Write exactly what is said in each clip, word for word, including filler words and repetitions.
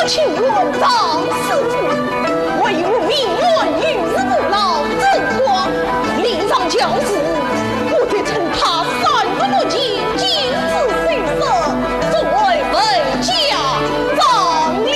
请问张师傅，为何命案御史部老总管李上教授，我得趁他三日不见，径自休书，作为本家长吏。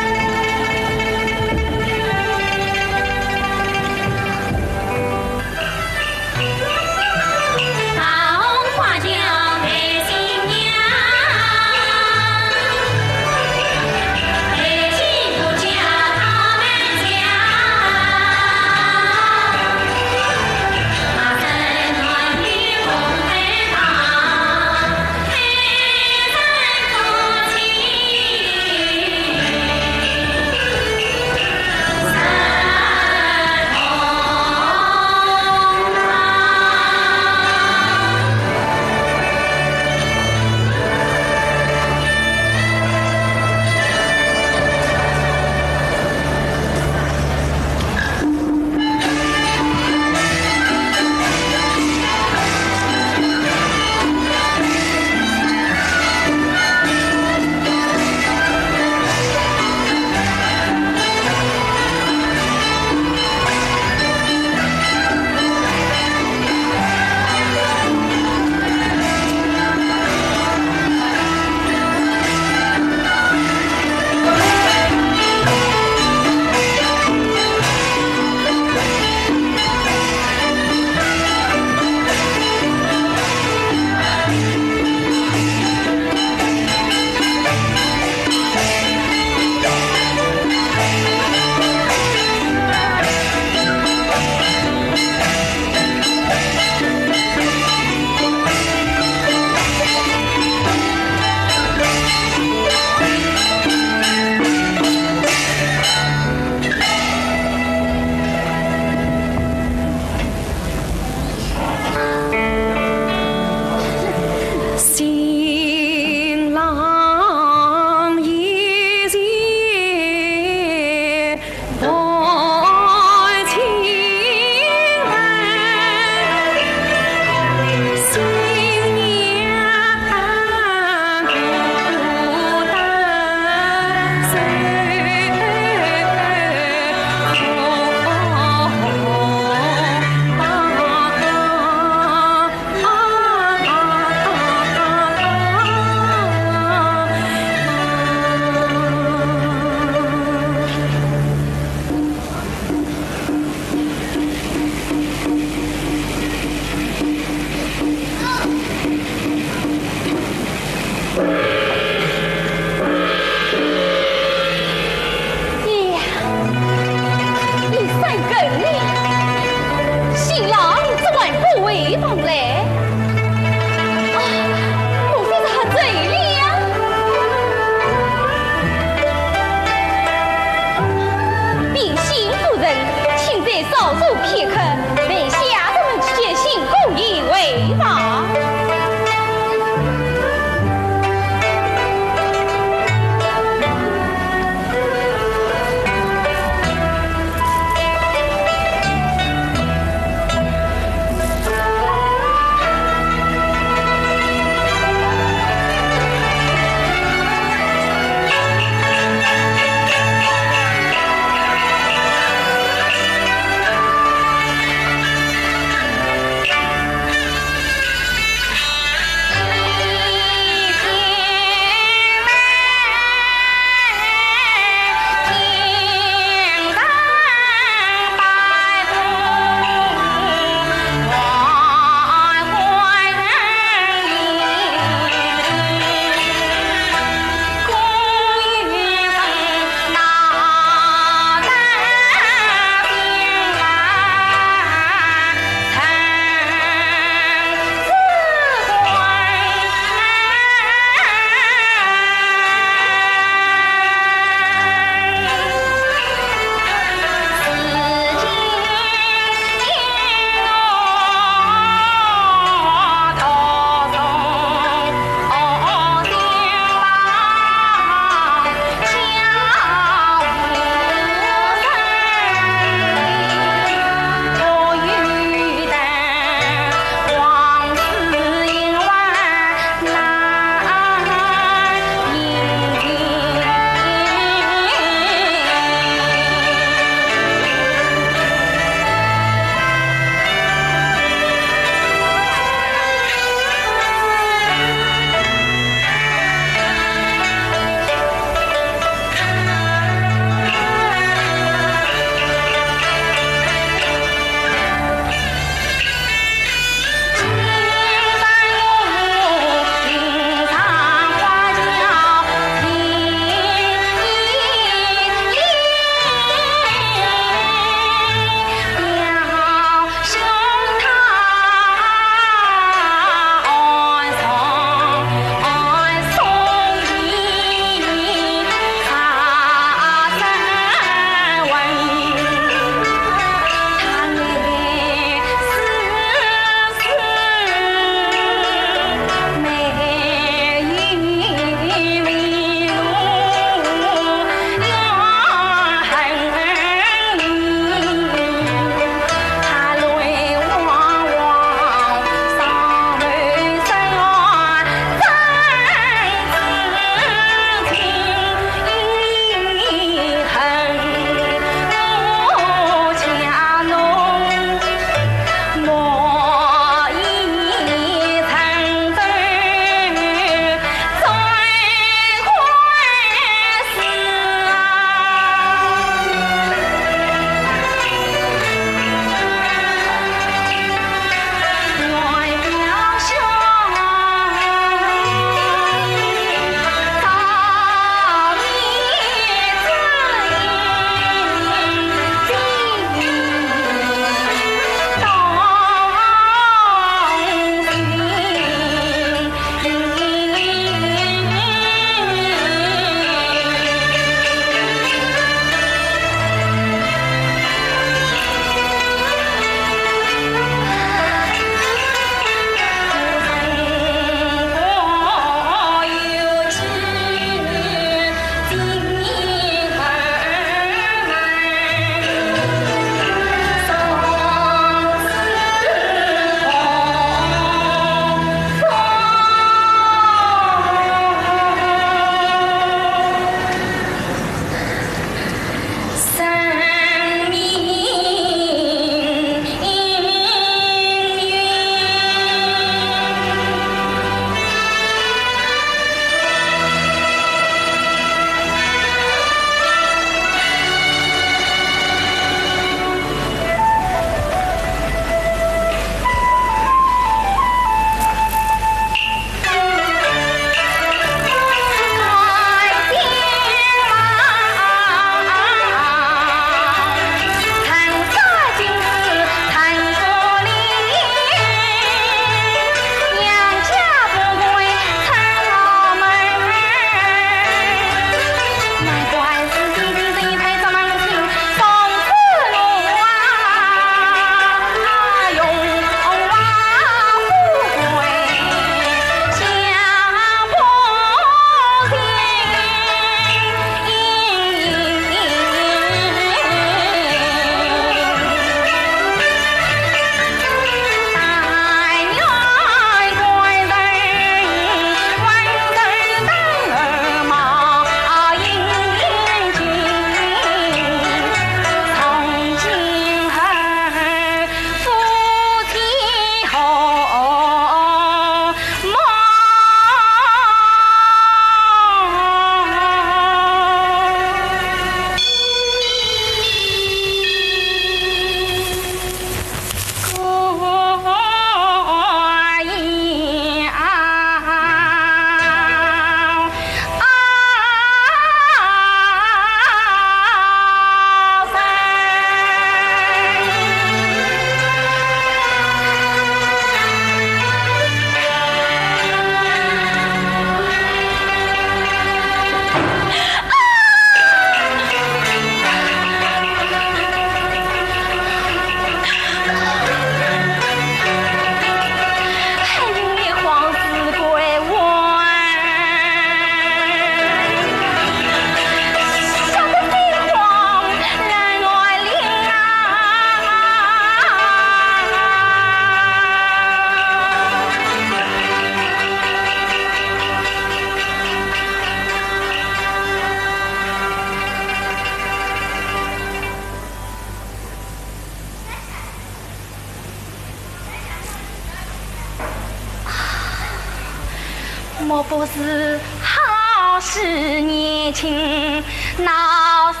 莫不是好事年轻闹新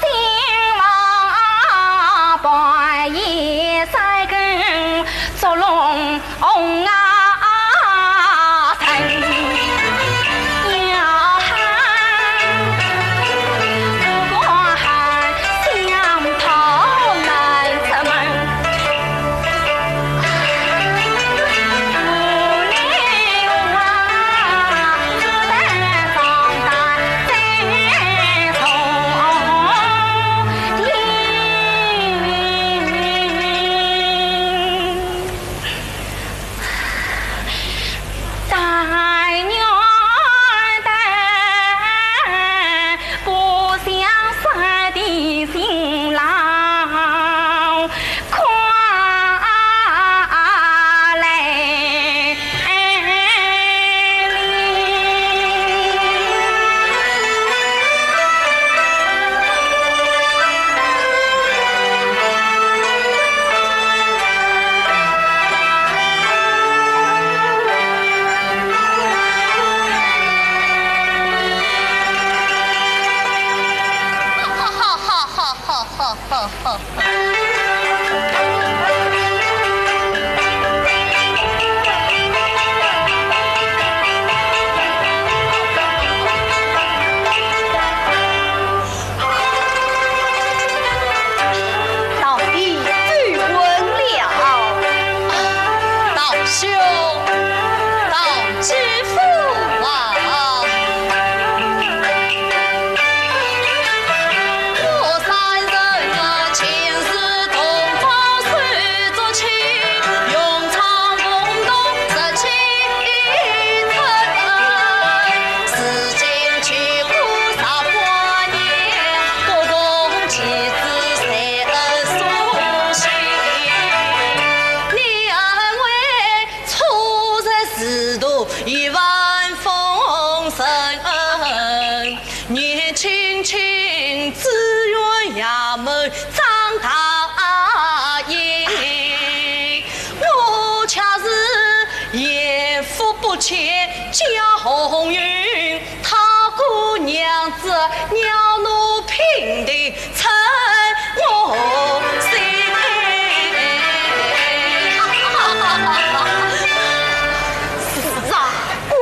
房，半夜三更捉弄红啊人。要喊不过喊，想逃难出门。 到底追问了。道兄，道知府啊。 是啊，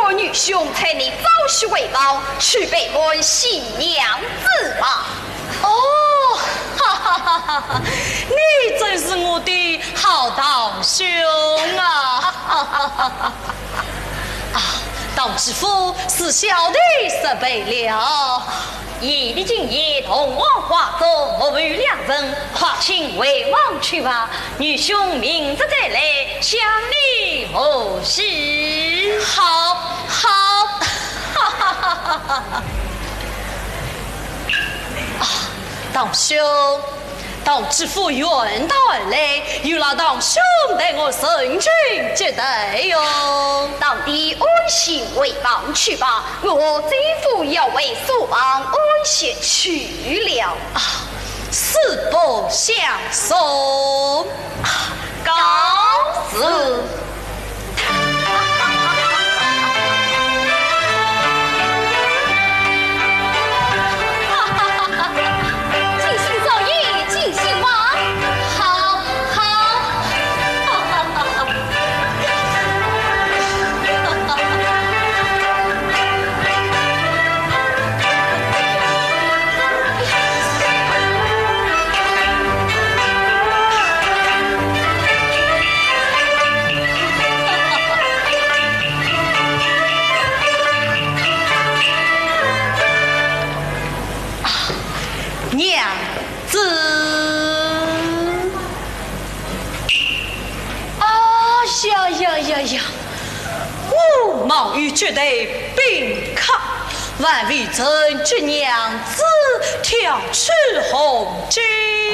我女兄催你早些回房，去备办新娘子吧。 哦，哈哈哈哈哈！你真是我的好堂兄啊！啊，道知府，是小弟失陪了。夜已经夜，洞房花烛，无陪良人，快请回房去吧。女兄明日再来，向你复许。好，好，哈哈哈哈哈！ 啊，堂兄，道知府远道而来，有劳堂兄代我成群接待哟。到底安心回房去吧，我这副要回书房安歇去了。啊，恕不相送。啊，告辞。 尽兴造乐，尽兴玩。好，好。 娘子。哎呀呀呀呀！我冒雨接待宾客，还未曾给娘子挑取红巾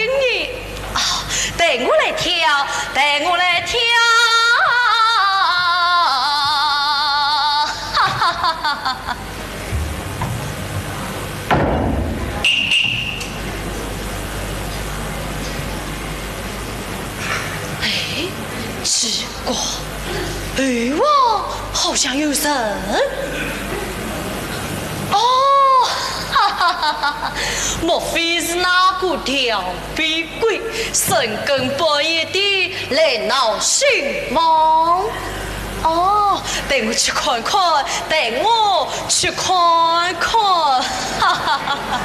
呢。啊，待我来挑，待我来挑。哈哈哈哈哈！ 哎，奇怪，后房好像有人。莫非是那个调皮鬼，深更半夜的来闹新房？哦，带我去看看，带我去看看，哈哈哈哈。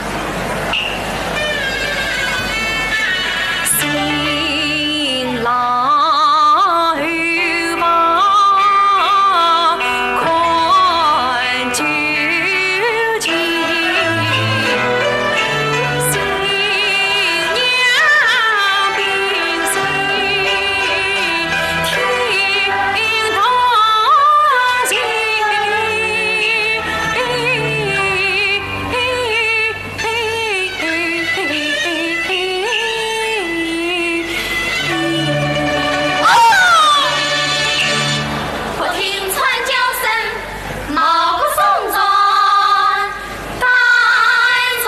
新郎 不听传教声，毛骨悚然，带传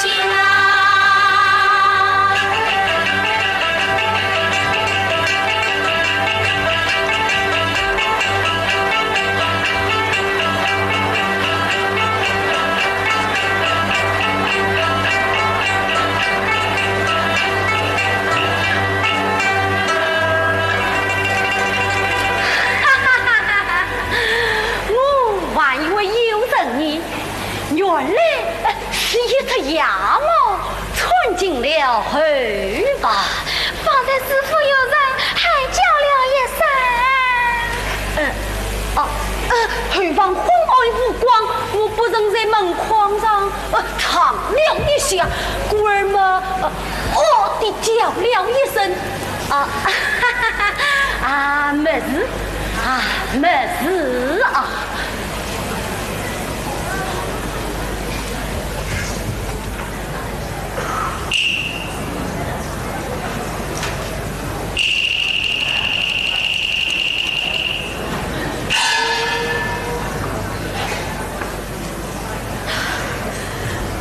经啊！ 我还以为有人呢，原来，呃，是一只野猫窜进了后房。方才似乎有人喊叫了一声。呃，哦，呃，后房昏暗无光，我不慎在门框上，呃， 撞了一下，故而嘛，呃，哦地叫了一声，啊，啊，没事，啊，没事啊。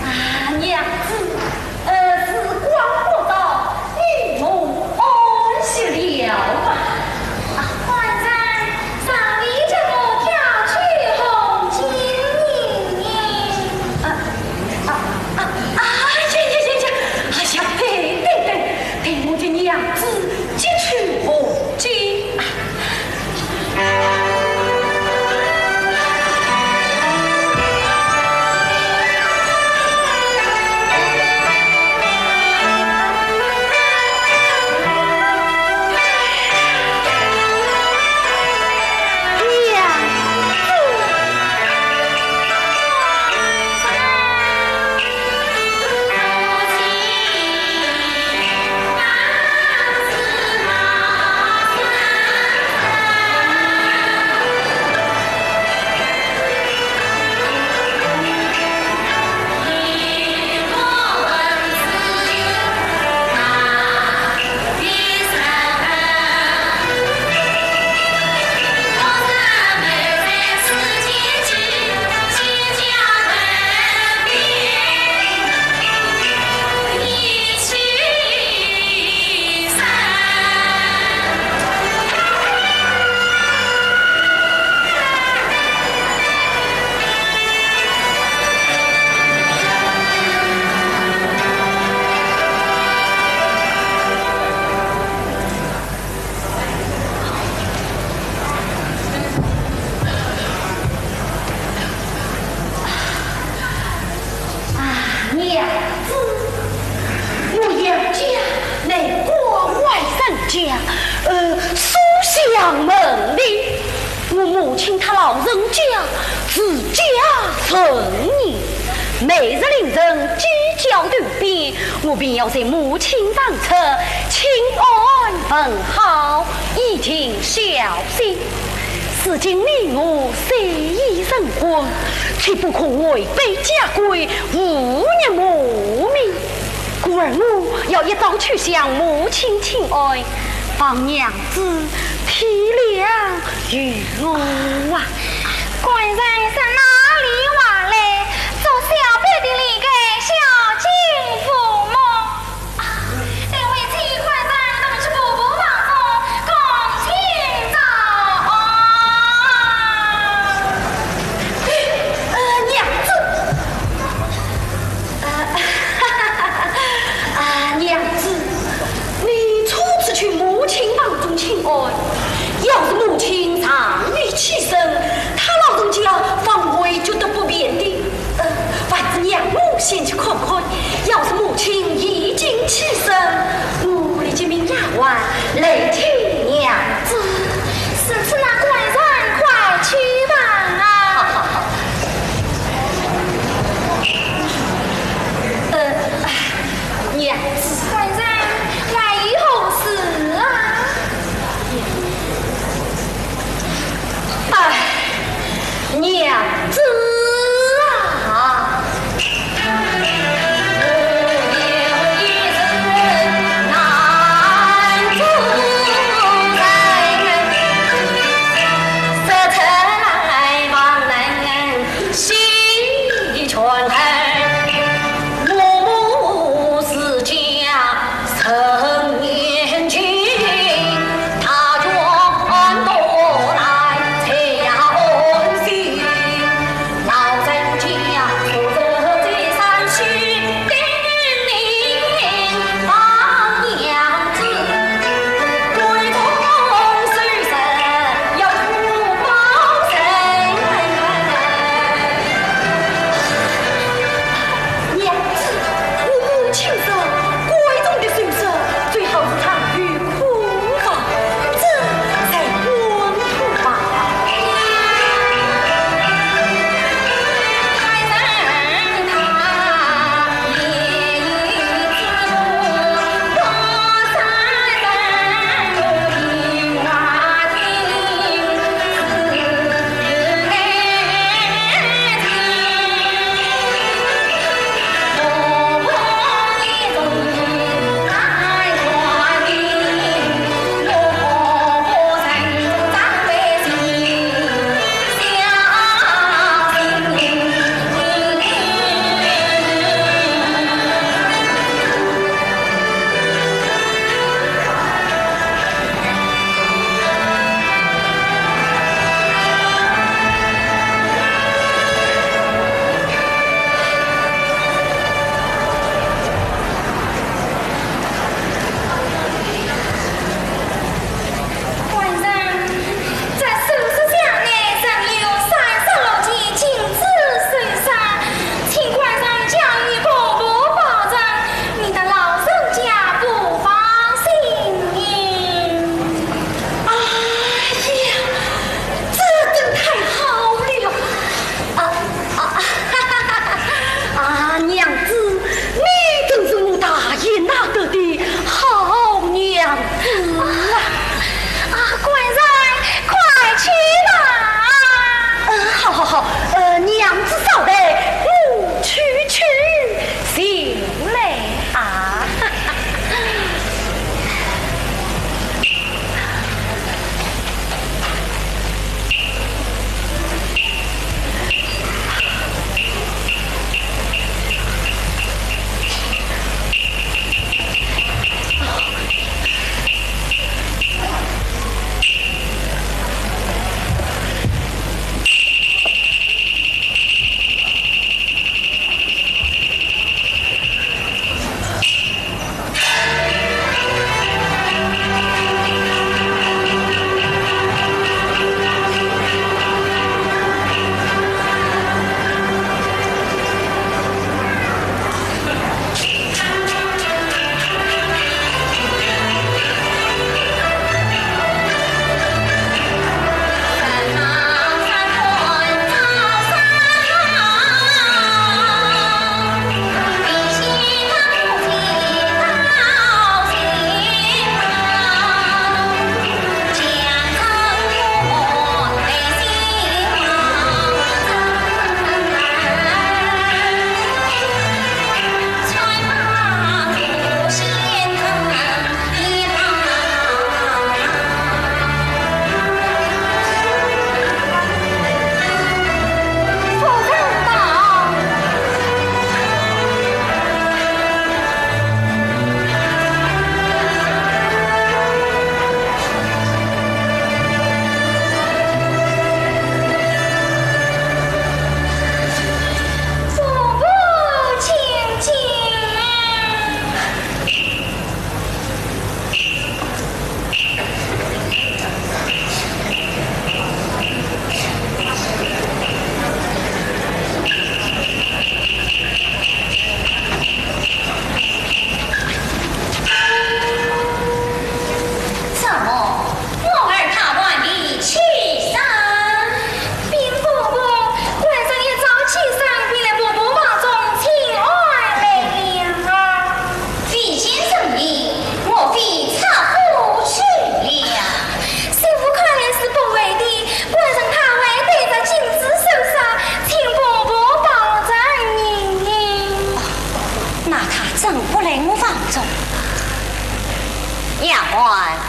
啊，娘子，呃，时光不早，你们安歇了吧。啊，官人，上里叫我挑去红巾呢。啊，啊，啊，啊，行，行，行，行，哎呀，对，对，对，对我的娘子 几去何地？啊，娘子，我杨家乃关外人家，呃，书香门第，我母亲她老人家治家成年，每日凌晨鸡叫渡边，我便要在母亲床侧请安问好，以尽孝心。 如今你我虽已成婚，却不可违背家规，污辱母命。故而我要一早去向母亲请安，望娘子体谅于我啊。官人是哪里话来？做小辈的理该孝敬父母。 啊，待为妻快马上去婆婆房中恭请早安。呃，娘子。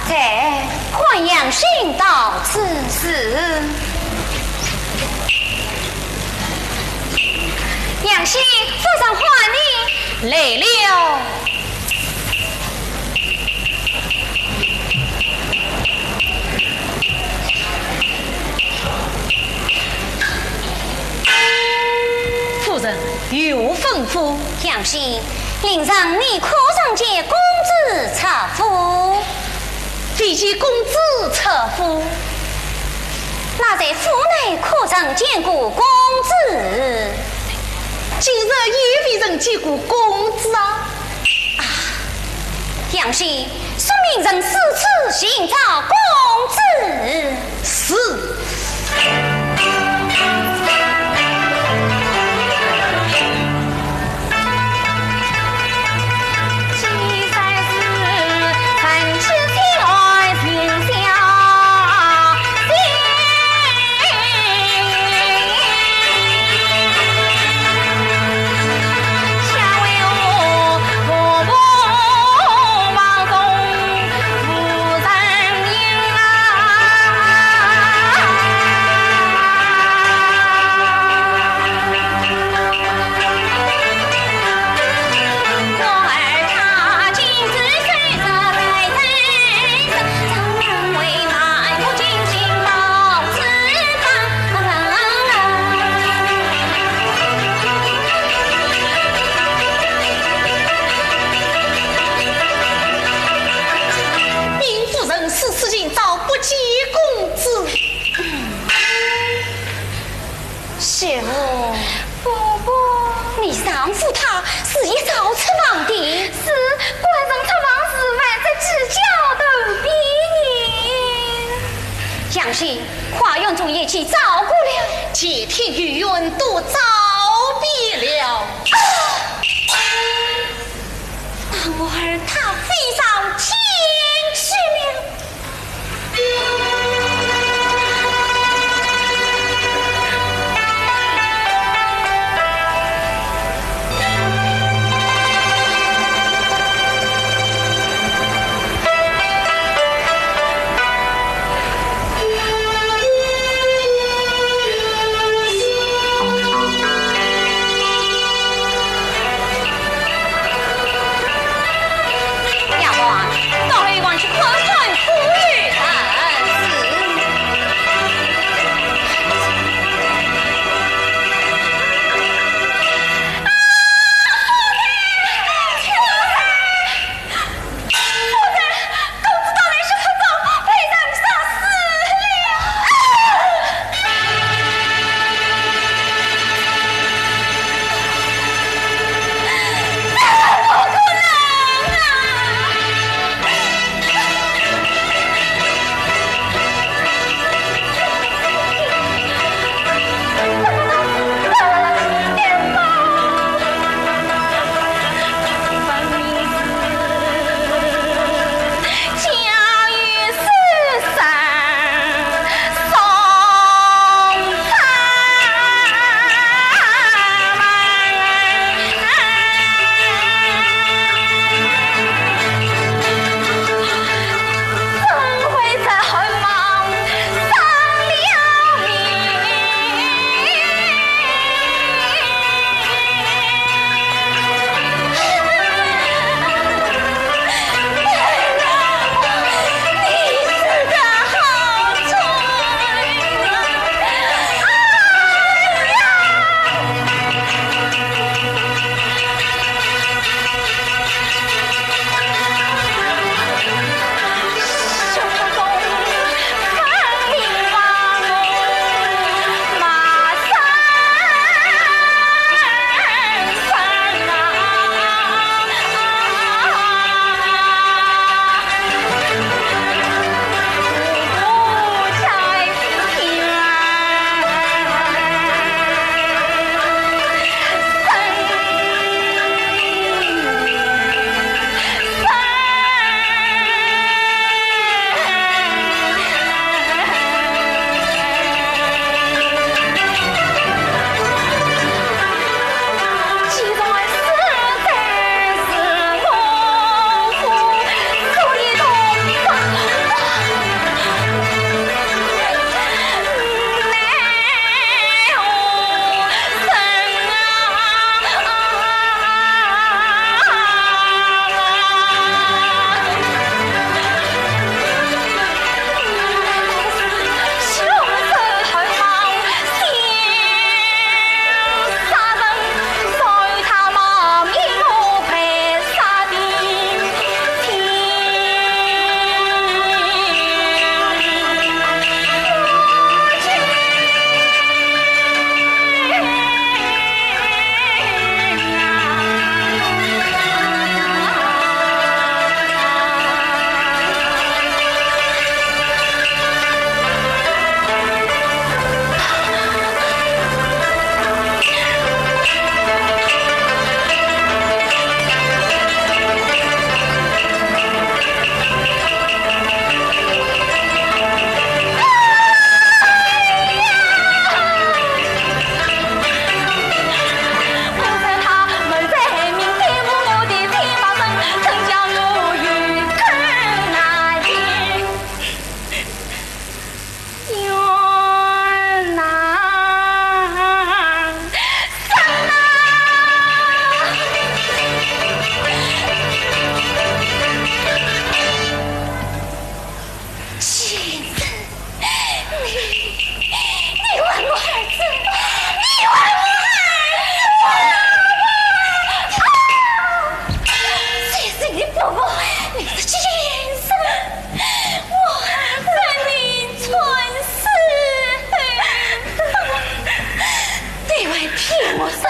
在，唤杨兴到此。是。杨兴，夫人唤你。来了。夫人，有何吩咐？杨兴，令人立刻上见公子侧福。 未见公子侧福。那在府内可曾见过公子？今日也未曾见过公子啊。啊，杨兴，速命人四处寻找公子。是。命夫人四处寻找，不见公子。媳妇。婆婆。你丈夫他是已早出房的。是，官人出房时还在几角头边呢。杨兴，花园中一切照顾了。前厅后院都照遍了。啊！那我儿他飞上天去了。骗我什么？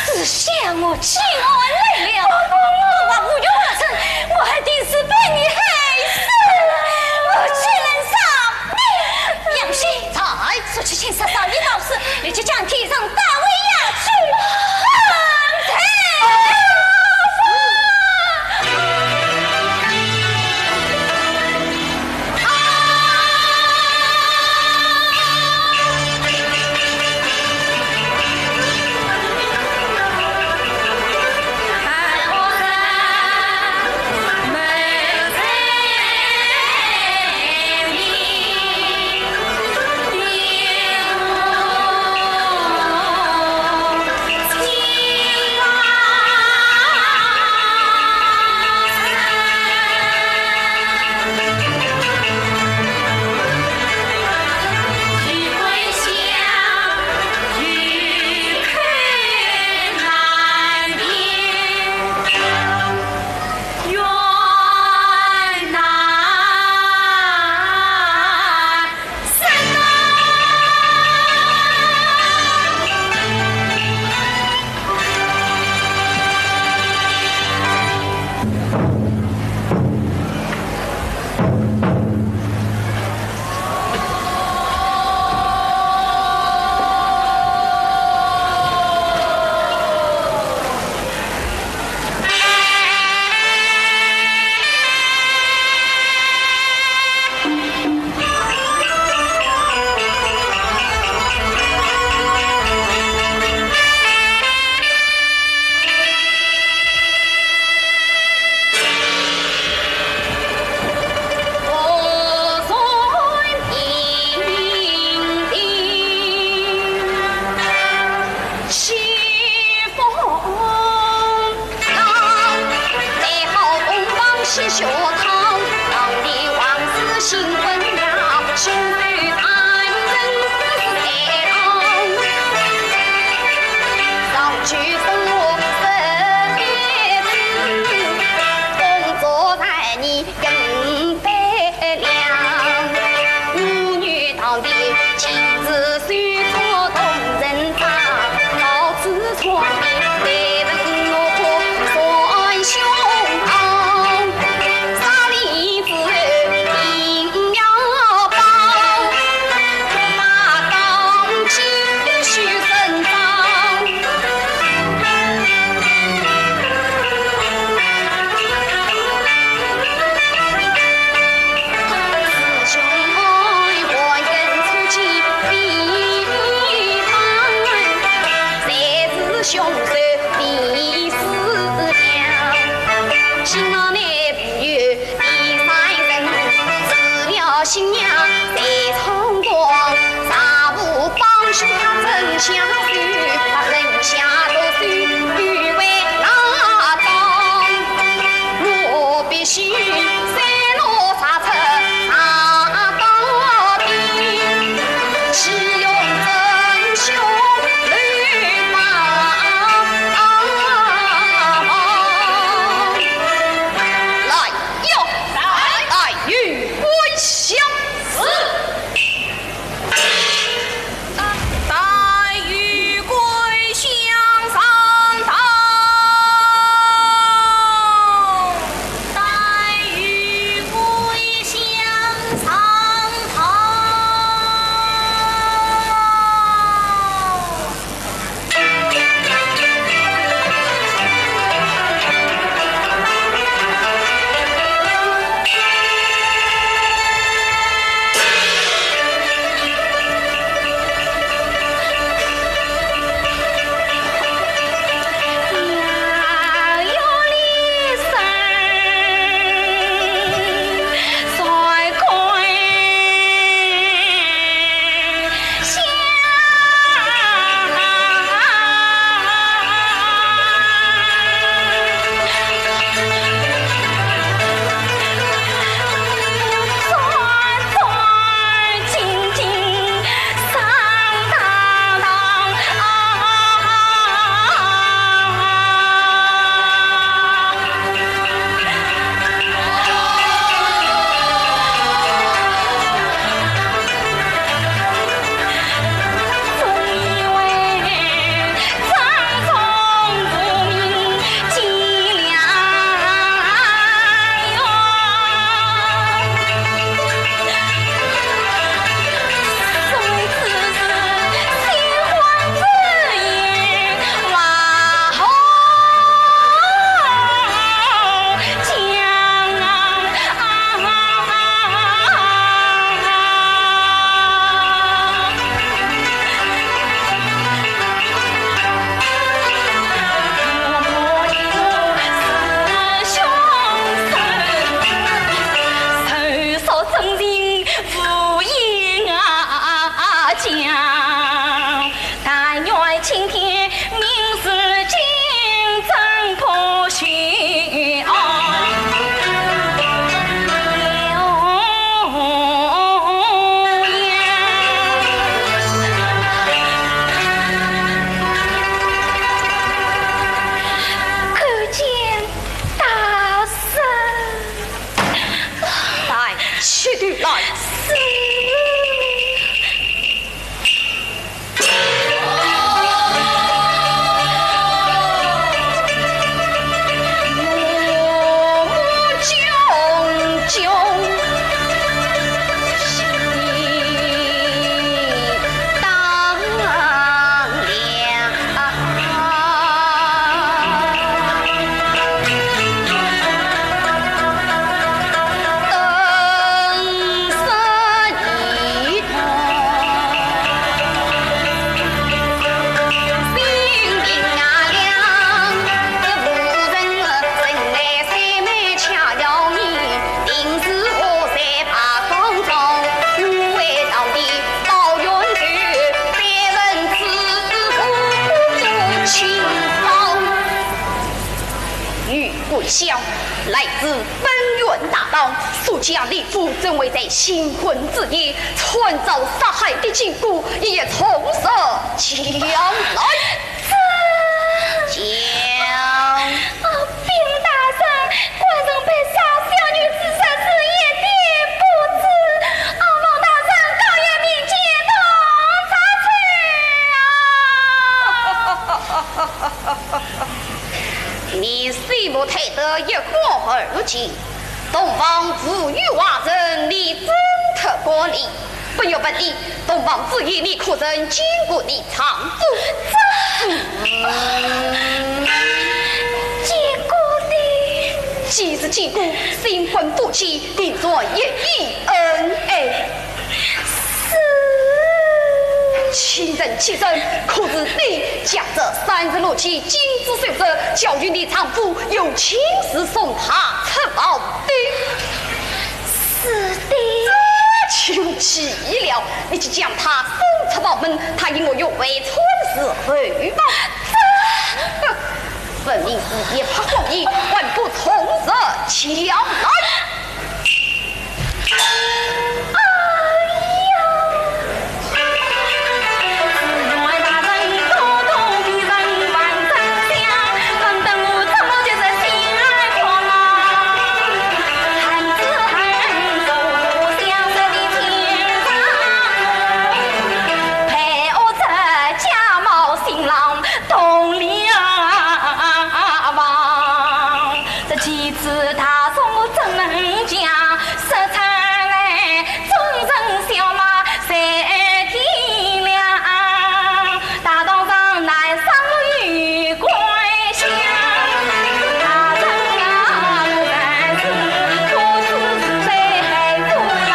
是想我欺瞒来了。我无有不成，我还定是被你害死。我岂能饶你？杨兴，在，速去请杀少爷到此，立即将天上大威压去。放开！来呀！来！来与官相辞。回想，来自本院大堂，苏家李府怎会在新婚之夜，穿着杀害的金姑，一夜从实讲来。讲。啊，禀大人，官人被杀，小女子实是一点不知，望大人高言明鉴，同查出啊。 你死不退得一干二净，洞房无语外人，你怎得过礼？不要问你，洞房之夜你可曾见过你丈夫？这，嗯，见过的。既是见过，新婚夫妻定着一夜恩爱。 是。请问，请问，可是你将这三十六计金枝玉叶交与你丈夫，又亲自送他出房的？是的。这就奇了，你既将他送出房门，他因何又会穿此回房？这，哼，分明是一派妄言，还不从实讲来。 这妻子大宋怎能嫁？说出来，众人笑骂谁体谅？大堂上乃上楼与跪下，大人啊，我才是不知是谁害我呀。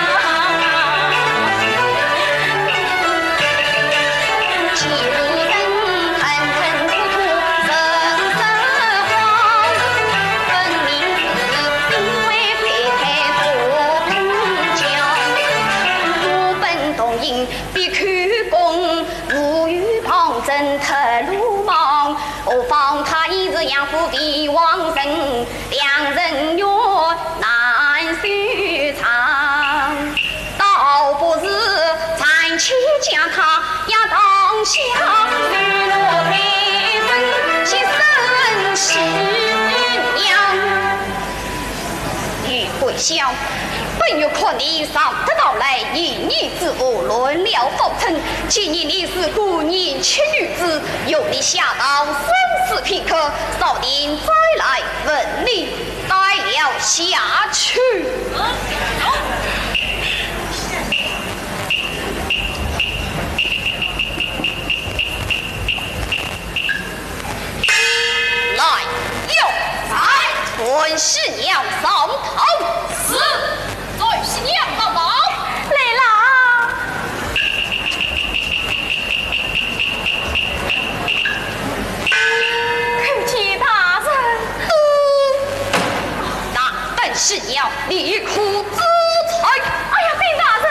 倒不如暂且将她押到下水落台分，去生死娘。于桂香，本院看你上得堂来，一言之无，乱了方寸。既然你是个年轻女子，由你下堂生死片刻，稍停再来问你。 带了下去。来，有。在。传喜娘上堂。是。传喜娘上堂。来啦。 叩见大人。那本是要立可之罪。哎呀，禀大人，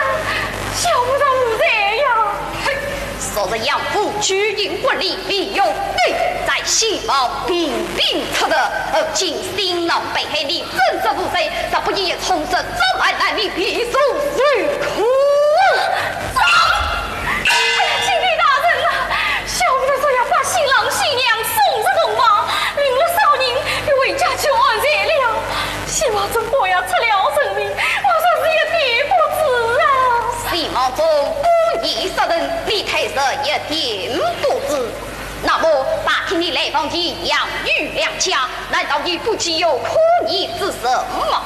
小奴才无罪呀。哼，昨日杨府举行婚礼，理由你在新房频频出入，而今新郎被害，你真实无罪，若不以从实招来，你便受罪过。走。 哎呀，启禀大人呐，小奴才说要把新郎新娘送入洞房，领了少年，又回家去安睡了。新郎中果要出了人命，我真是一点不知啊。新郎中果已杀人，你太师一点不知。那么，打听你来访的杨玉两家，难道你不知有可疑之人吗？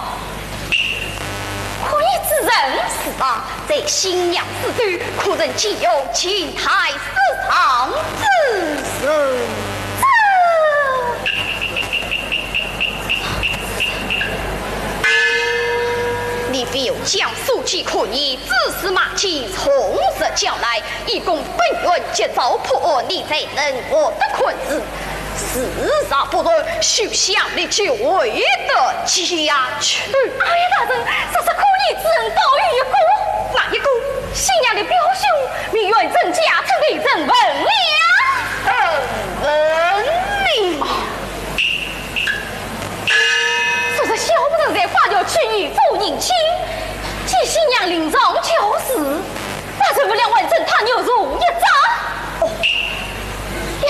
可疑之人？是啊，在新娘之中，可曾见有近台失常之人？这……你不要将所见可疑、蛛丝马迹从实讲来，以供本院及早破案，你才能获得宽恕。 事若不然，休想你就回得家去。哎呀，大人，这是可疑之人倒有一个。哪一个？新娘的表兄，名远镇家村的陈文良。陈文良。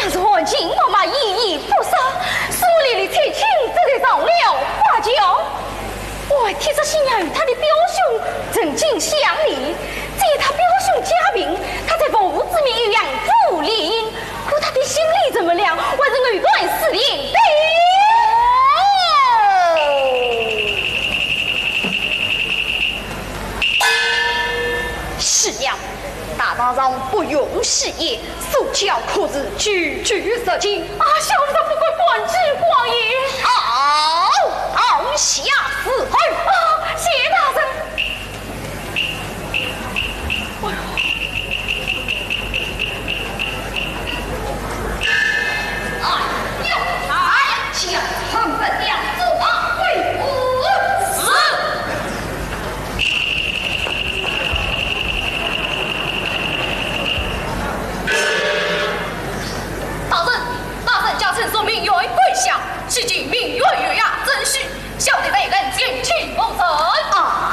是含情脉脉，依依不舍，使我连累千金，只得上了花轿。我替这新娘与她的表兄成亲相离，只因她表兄家贫，她在父母之命又养子无力，可她的心里这么凉，还是藕断丝连的。是呀，大堂上不容戏言， 苏家可是句句实情。啊，小侄不敢冠冕皇爷。好，刀下伺候。啊，谢大人。哎呦，哎，将他们两个打归府。是。 大人，那人家曾说名曰桂香，迄今名曰月牙，怎需小弟带人前去问讯？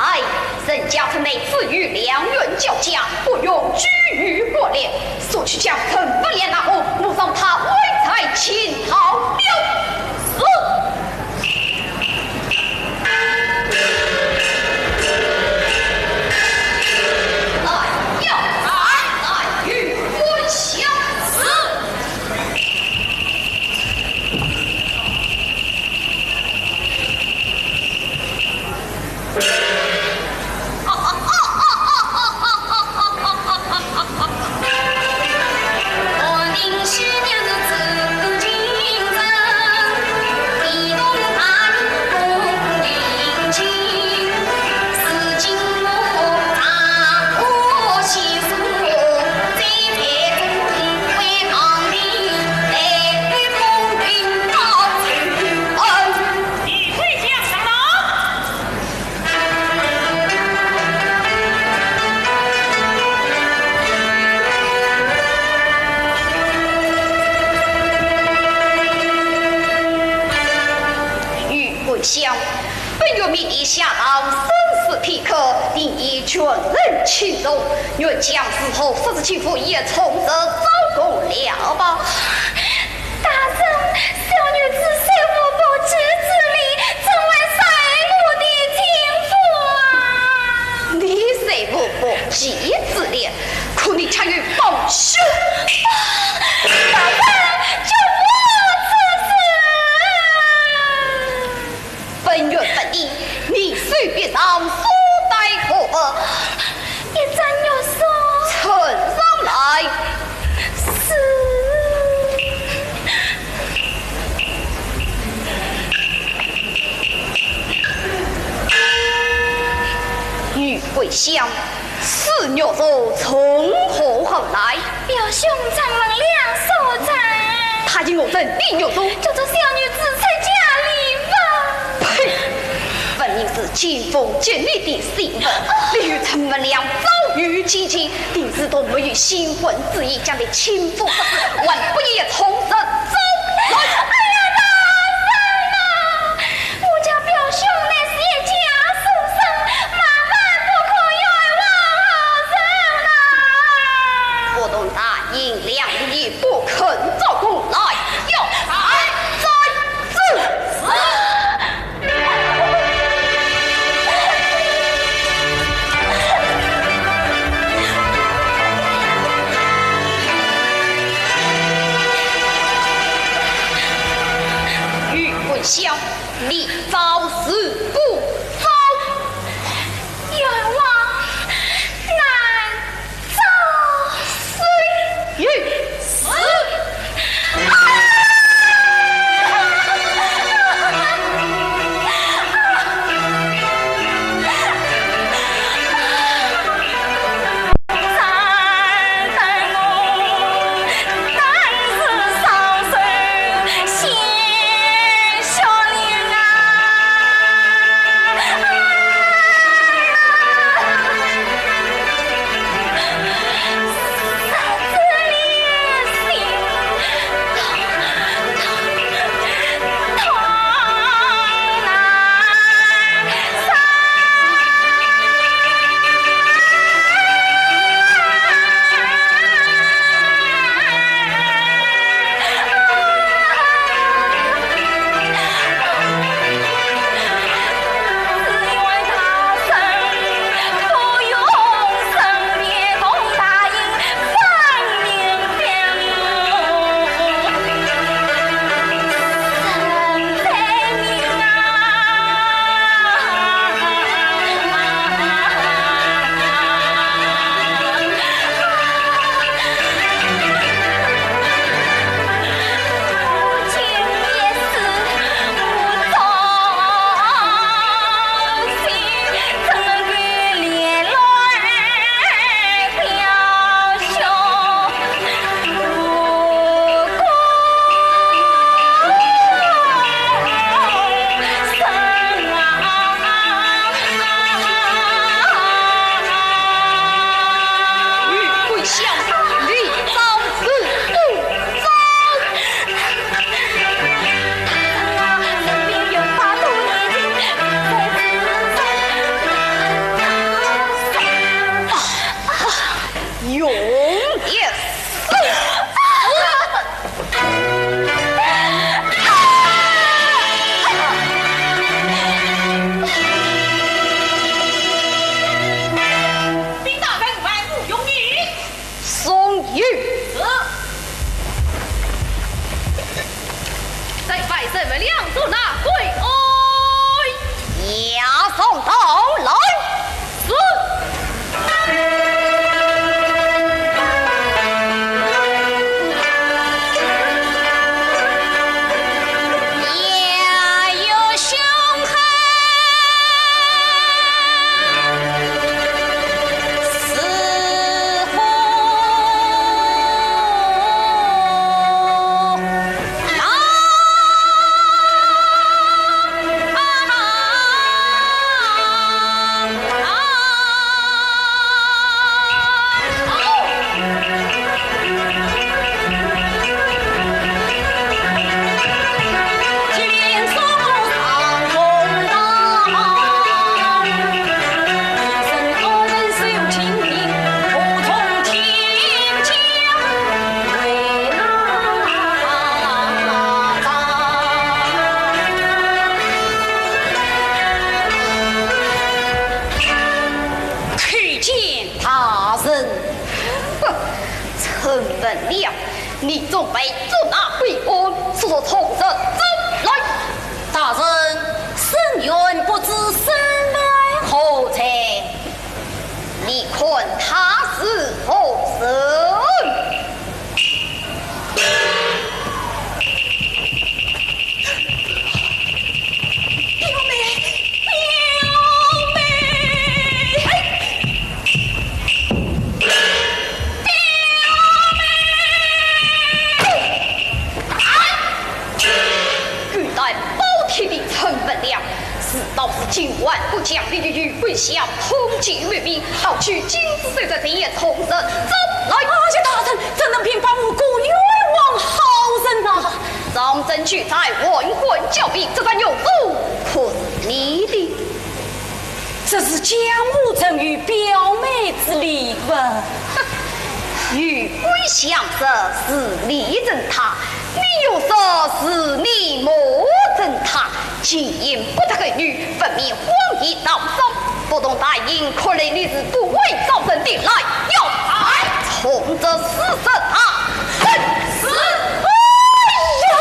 哎，人家曾乃紫玉良缘交加，不容拘于国里，速去将陈文莲拿获，莫让他歪在前头。是。 桂香，本院命你下堂审讯片刻，定已全然清楚。愿将事后说是亲父叶崇德招供了吧。 大人，小女子虽无不义之理，怎会杀害我的亲父啊？你虽无不义之理，可你却有帮凶。啊，大人，绝无此事。 本院问你，你手臂上所戴何物？一只玉锁。呈上来。是。玉桂香， 此玉镯从何而来？表兄陈文良所赠。他因何赠你玉镯？叫做小女子出嫁礼物。呸！分明是亲父给你的信物，你与陈文良早有奸情，定是同谋有新婚之意，将你亲父杀死，还不与叶崇德招来。哎呀，大人呐！ 我家表兄乃是一介书生，万万不可冤枉好人呐！不动大刑，两日不肯招供，来，要斩，斩，斩！玉桂香， 你招是不招？冤枉难招。是。是。咱们两座那跪哀。押上堂来。是。参见大人。哼，陈文良，你准备捉拿归案，速速从实招来。大人，沈园不知身犯何罪，你看他是何人？ 表妹，表妹，哎，表妹！哎，敢打包天地陈文良，事到如今，还不将你与余桂香通缉于未明，好取金子，收在前夜从实招来。哎呀，大人，怎能平白无故冤枉好人呐？ 张真就在，完环交臂，这张用物可是你的？这是江湖赠与表妹之礼物。余桂香说是你赠她，你又说是你母赠她，前言不搭后语，分明谎言大伤。 不动大刑，看来你是不会招认的。来，要来，从这死者啊！哼，是。哎呀！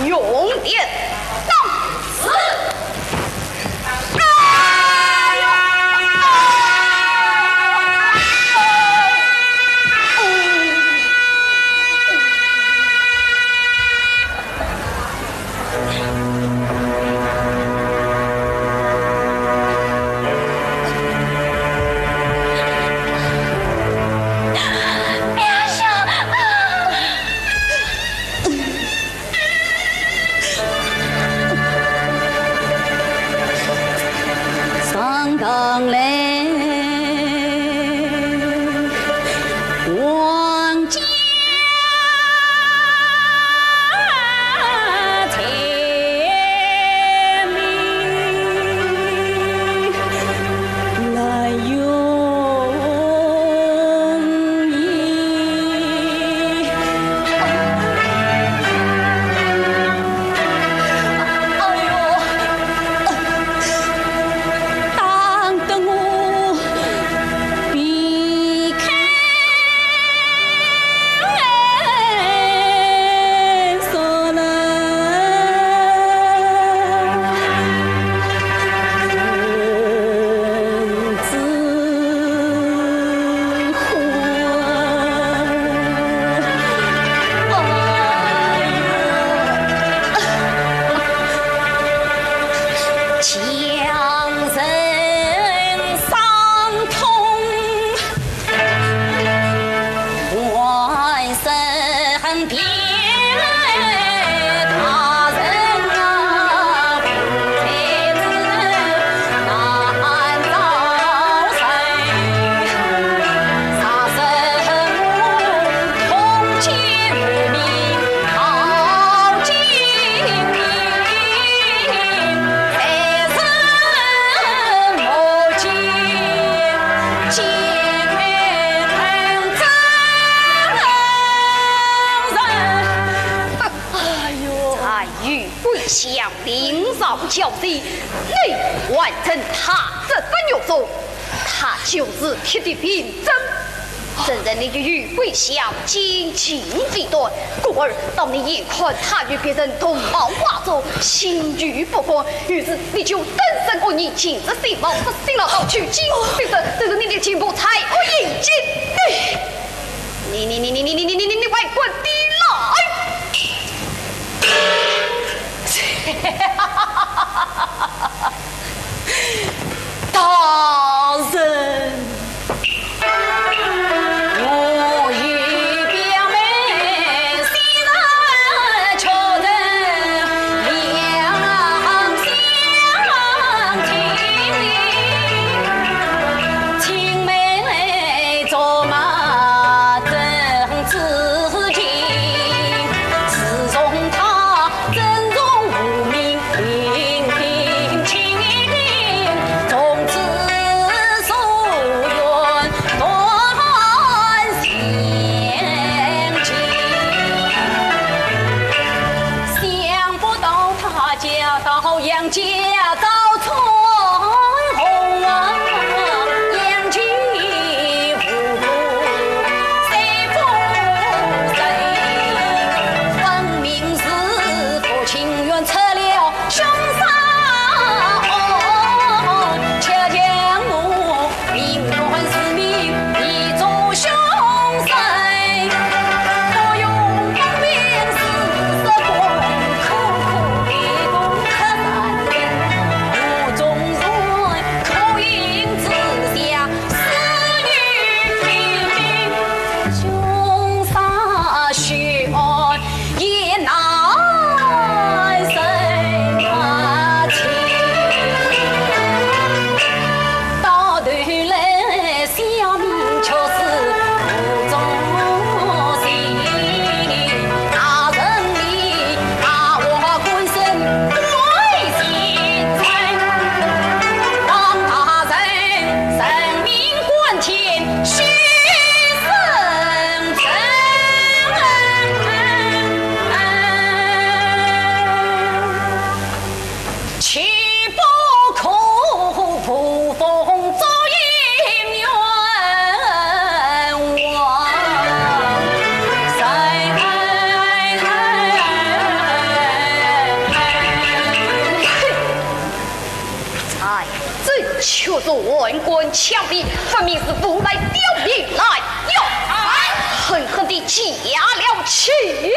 用电。 上堂来，王家财命难容。 哎呦，打得我避开索了。 哎呦，哎，与桂香临朝交臂，你还称她是哦，她就是铁蹄平dân。 正人你与玉桂香奸情未断，故而当你眼看她与别人同谋划作，心有不甘，于是你就登门恶意，情杀身亡，不幸了逃去，今日必死，这是你的情报才恶意。你你你你你你你你你你快滚地来！ 大人，我与表妹昔日确认两相情，青梅竹马真知情，自从她 正中无名，平平清清，从此疏远断相见。想不到她嫁到杨家遭春 红啊，杨继武功虽不深，分明是不情愿拆了凶杀案，却将我命案是你，你做凶手。不用分明是不是光，苦苦的功德三人，无中人可饮之下， 死于非命，凶杀血案也难审清。到头来，小命却是无中幸。大人你把我官身 哎，这却是万官枪毙，分明是无赖刁民来哟！狠狠地架了起来！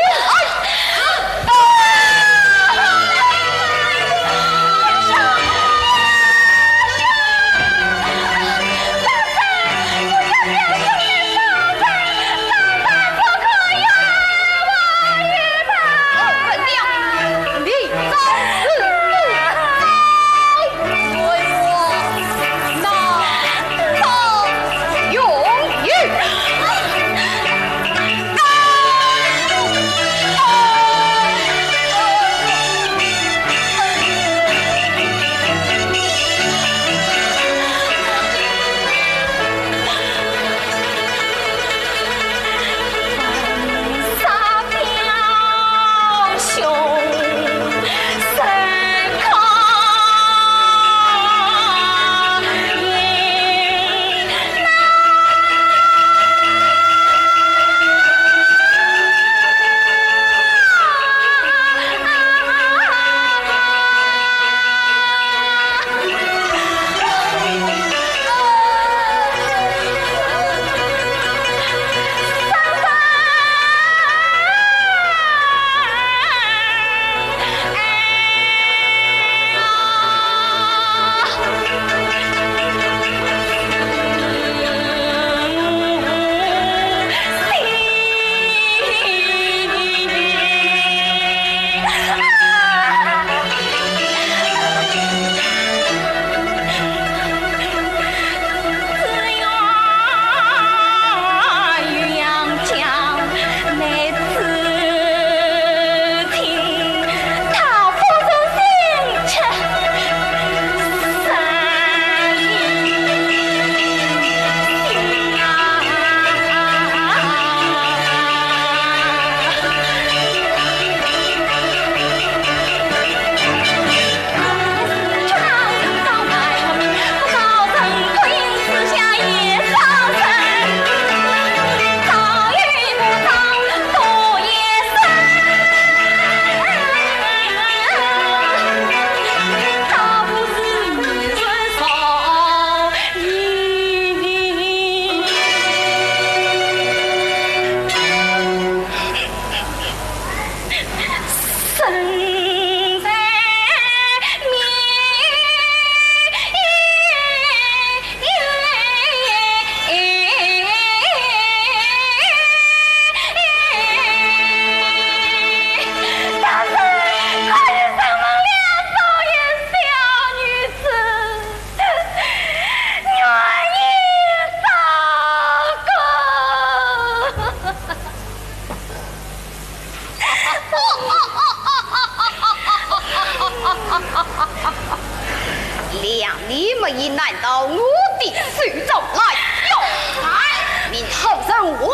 两粒墨也难到我的手中来哟！哎，命好人话。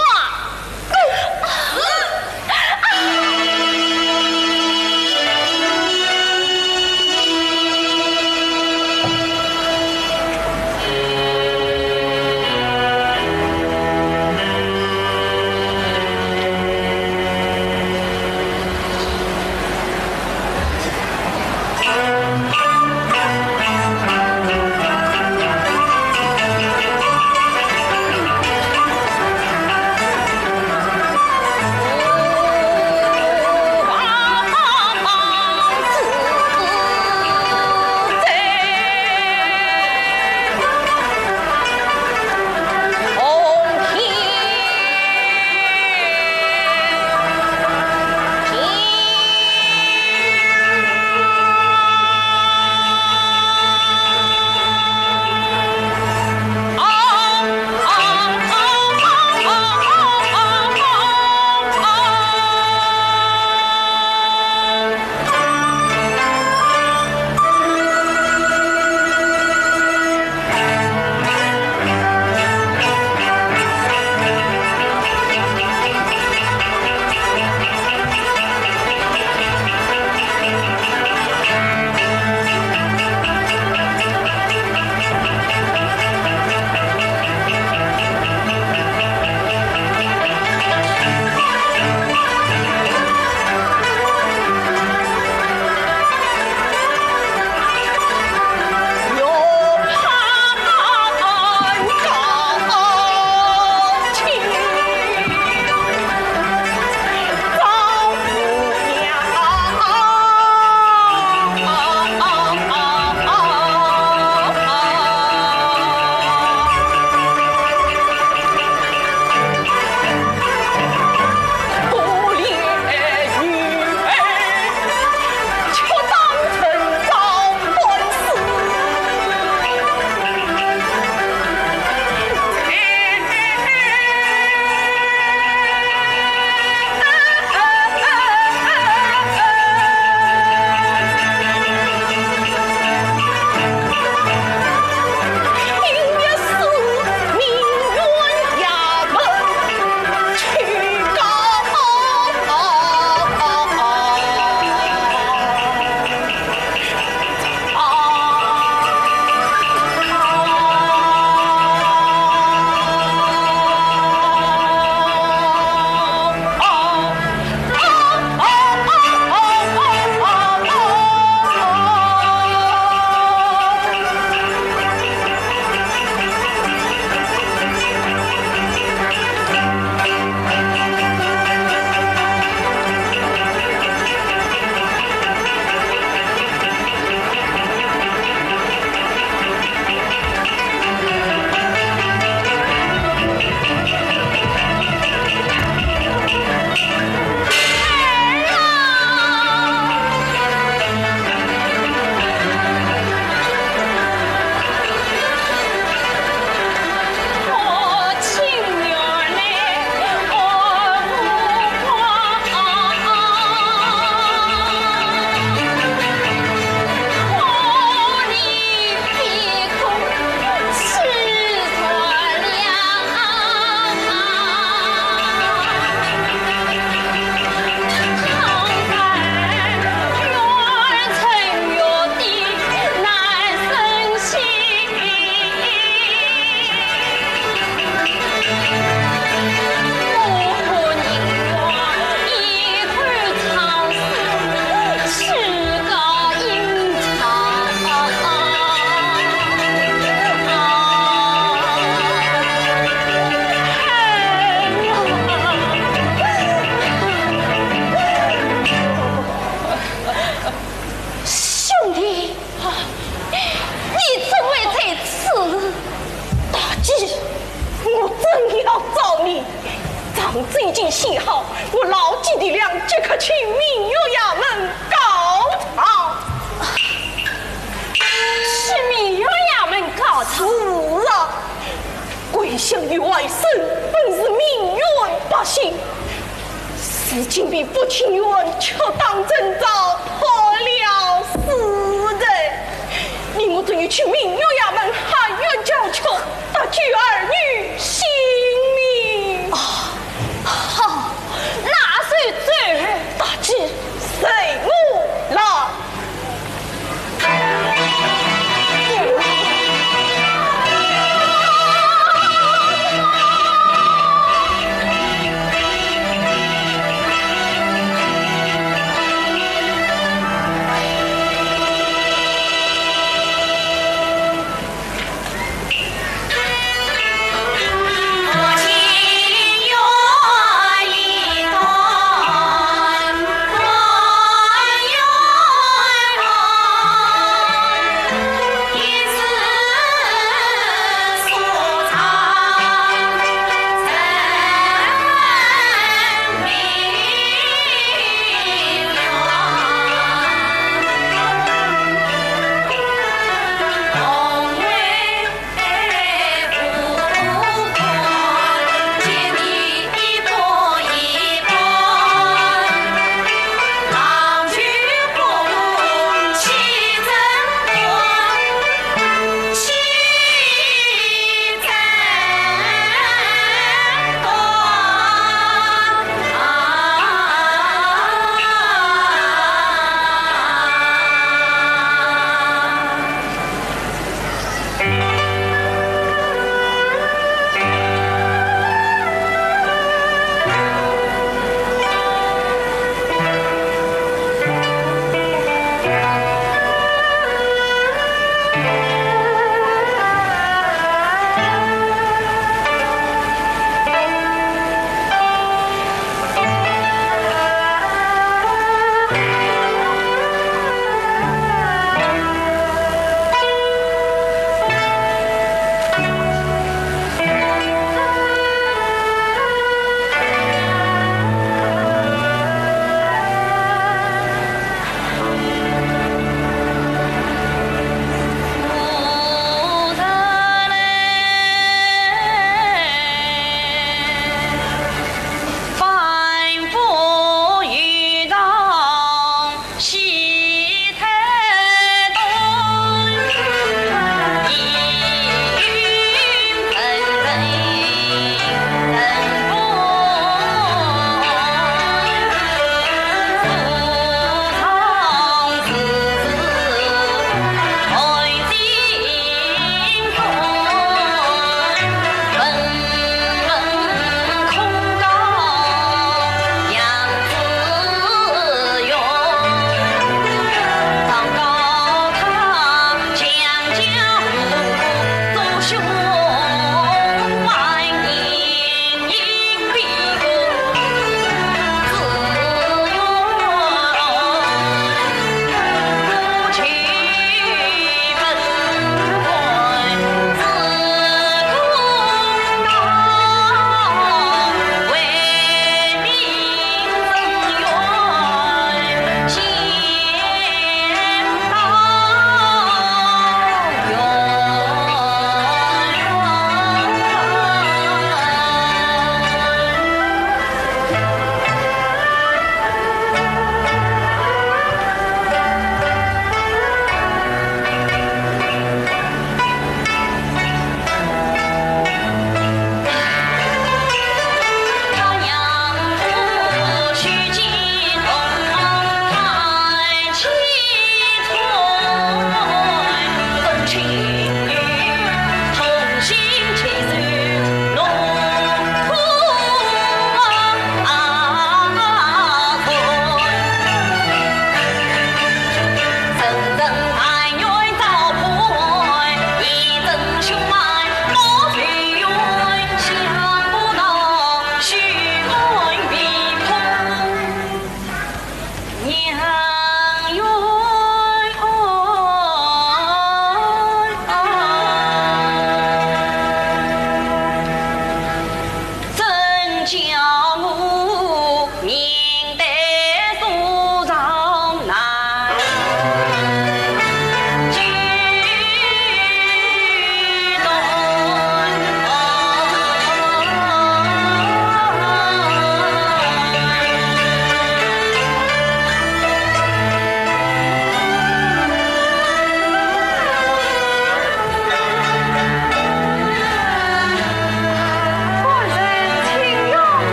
兄弟，你怎会在此？大姐，我正要找你。账子已经写好，我老几的粮即刻去民约衙门告状。去民约衙门告状？是啊， 桂香与外甥本是民院百姓，如今被福清县却当真遭迫了死罪。你我终于去明月衙门喊冤叫屈，搭救儿女性命。啊，好，那就走。大姐，随我来。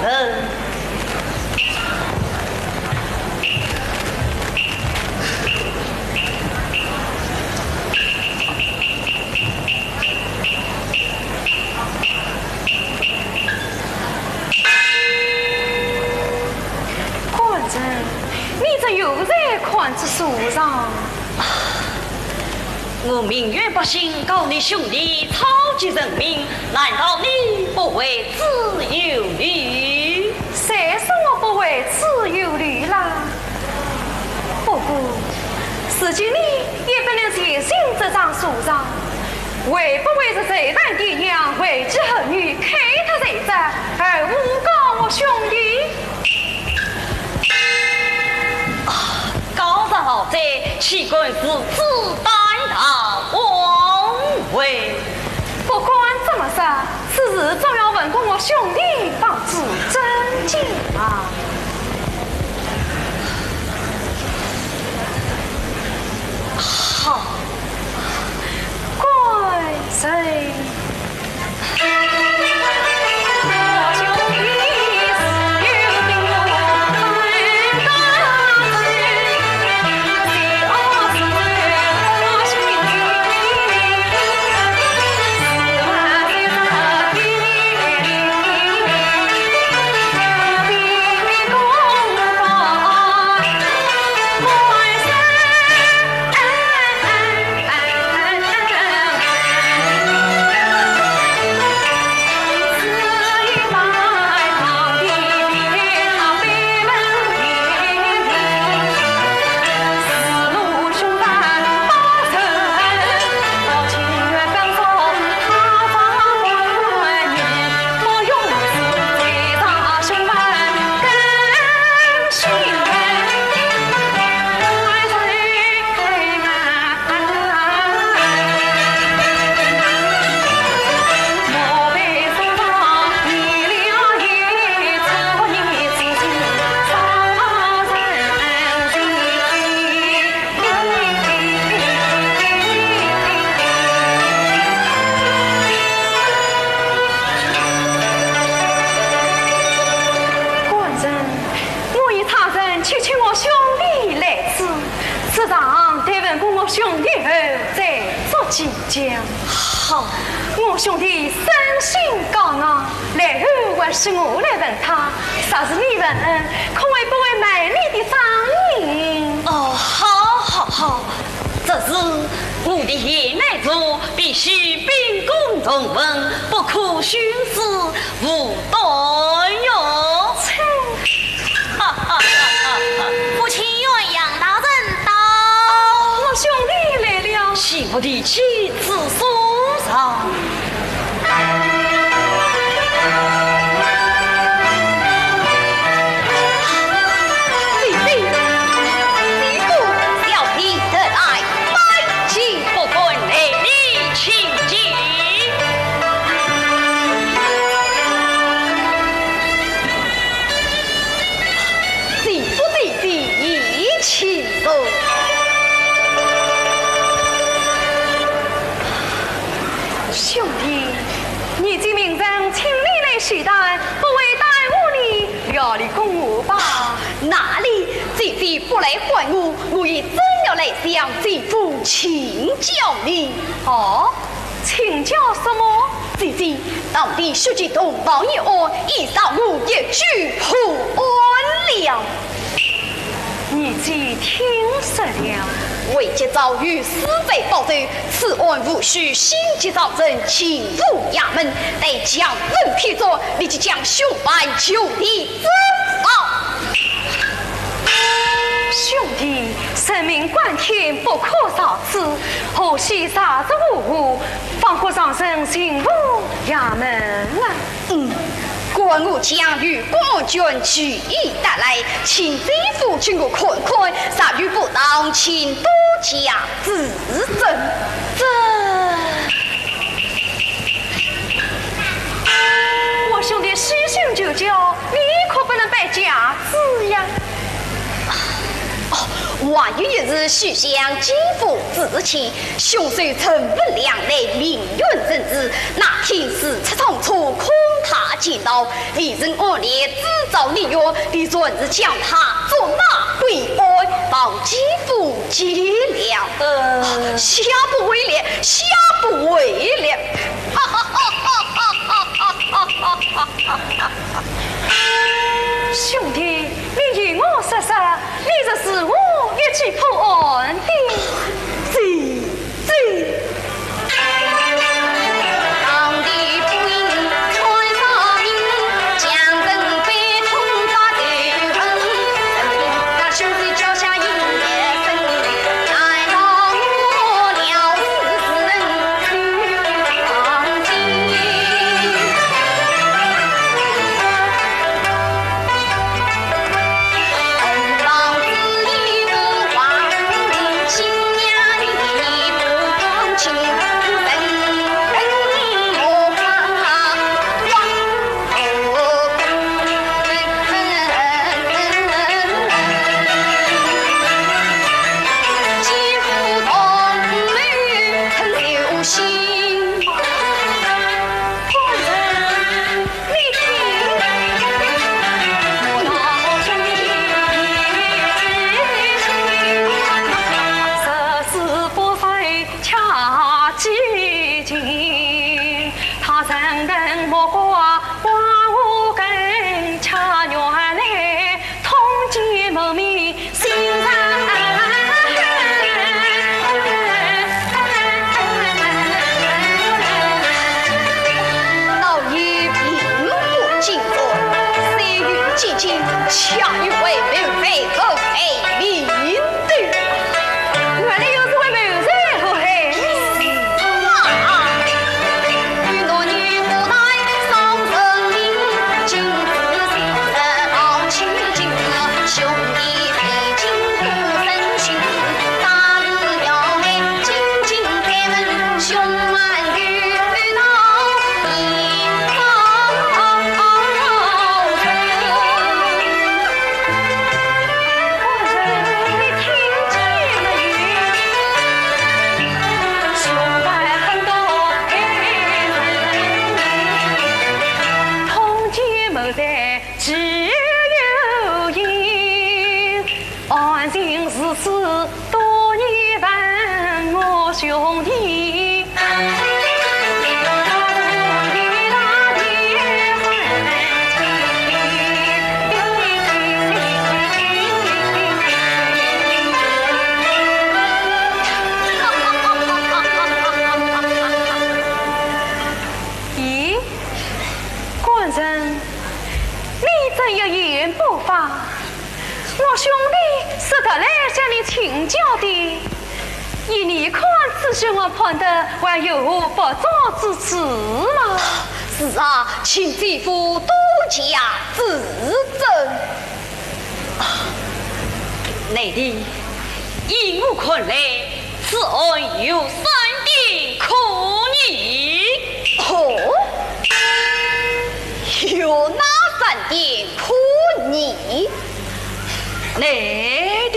嗯。官人，你这又在看这书上？ 我民怨百姓，告你兄弟草菅人命，难道你不为之忧虑？谁说我不为之忧虑啦？不过，如今你也不能全信这张书上，会不会是贼胆爹娘为其儿女开脱罪哉，而诬告我兄弟？ 啊，告上老贼，岂敢如此胆大妄为？不管怎么说，此事总要问过我兄弟方知真假啊。好，官人。官人，我已差人去请我兄弟来此，此状待问过我兄弟后再作计较。好。我兄弟生性高傲，来后还是我来问他，若是你问，可会不会卖你的声音？哦，好，好，好。 这事我的贤内助，必须秉公从问，不可徇私舞断哟。哈哈哈哈哈！父亲，元阳大人到。哦，我兄弟来了。请我的妻子坐上。 兄弟，你既命人请你来休谈，不会耽误你料理公务吧？哪里，姐姐不来唤我，我也正要来向姐夫请教呢。哦，请教什么？姐姐，当地血溅同房一案，已杀我一举破案了。 你既听说了？为急招有司法报仇，此案务须先急上呈巡抚衙门，待将文批作，立即将凶犯就地正法。兄弟，人命关天，不可造次，何须查着无误，方可上呈巡抚衙门啊？ 嗯，待我将有关卷具已带来，请姐夫替我看看，若有不当，请多加指正。这……我兄弟虚心求教，你可不能摆架子呀。哦，还有一日，许相奸夫之妻，凶手陈文亮来名远人子，那天四出仓促，恐他见到，未曾按例制造内怨，你擅自将他捉拿归案，望奸夫见谅。呃，下不为例，下不为例。兄弟，你与我说说，你这是何以去破案的？这，这。老爷并不进作，虽有几经，恰与为民为父害民的。原来又是为谋财祸害民。是啊。咦，官人，你怎一言不发？ 我兄弟是特来向你请教的，依你看，此事我判得还有何不足之处吗？是啊，请姐夫多加指正。啊，内弟，依我看来， 此案有三点可疑。哦，有哪三点可疑？内弟。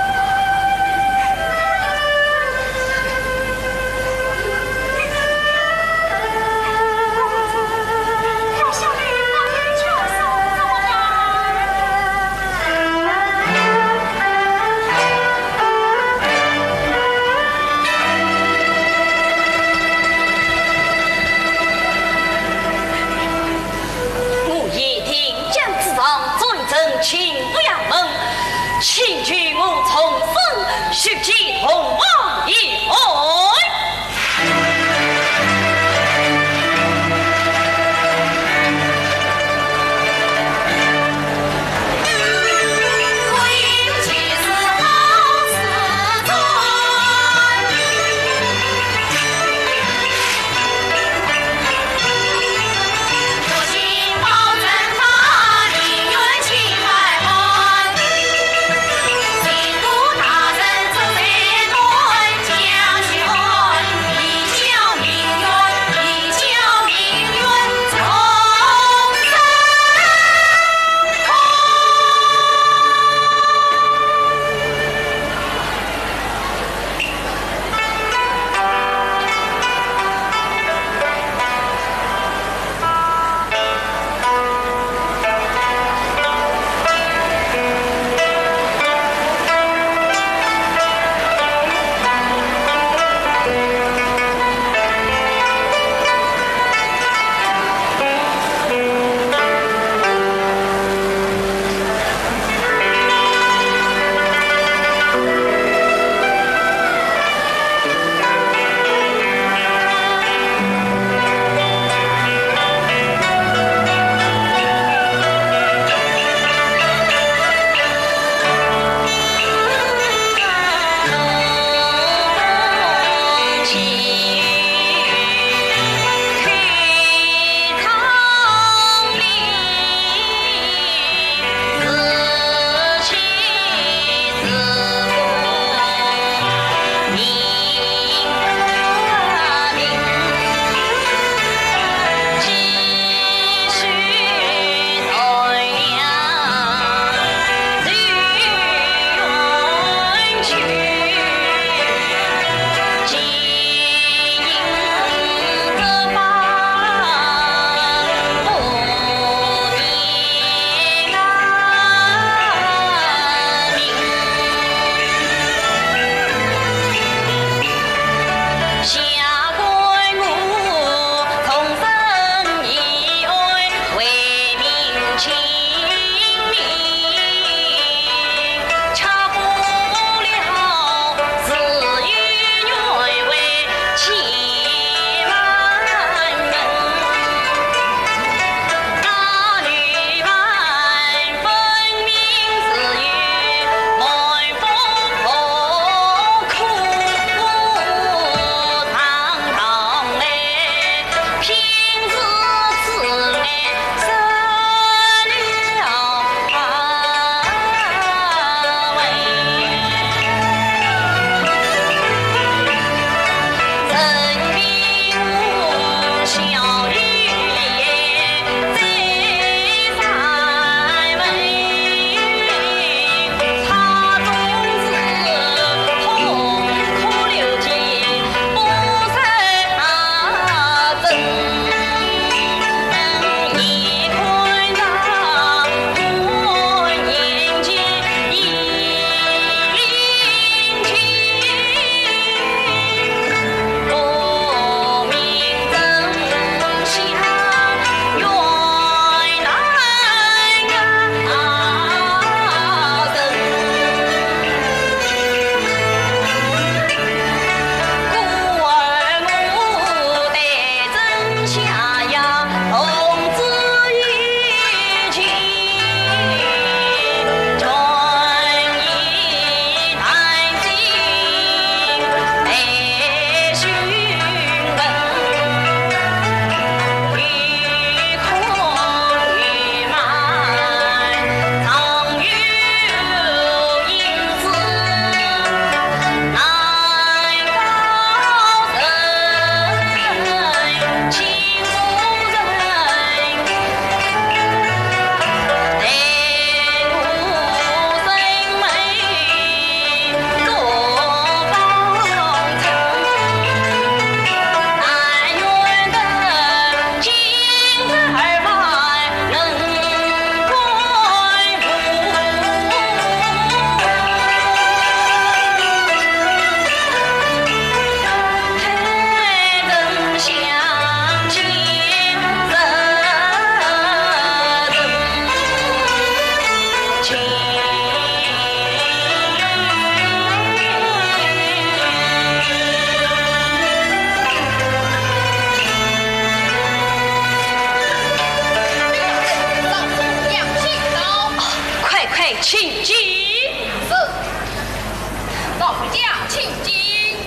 请进。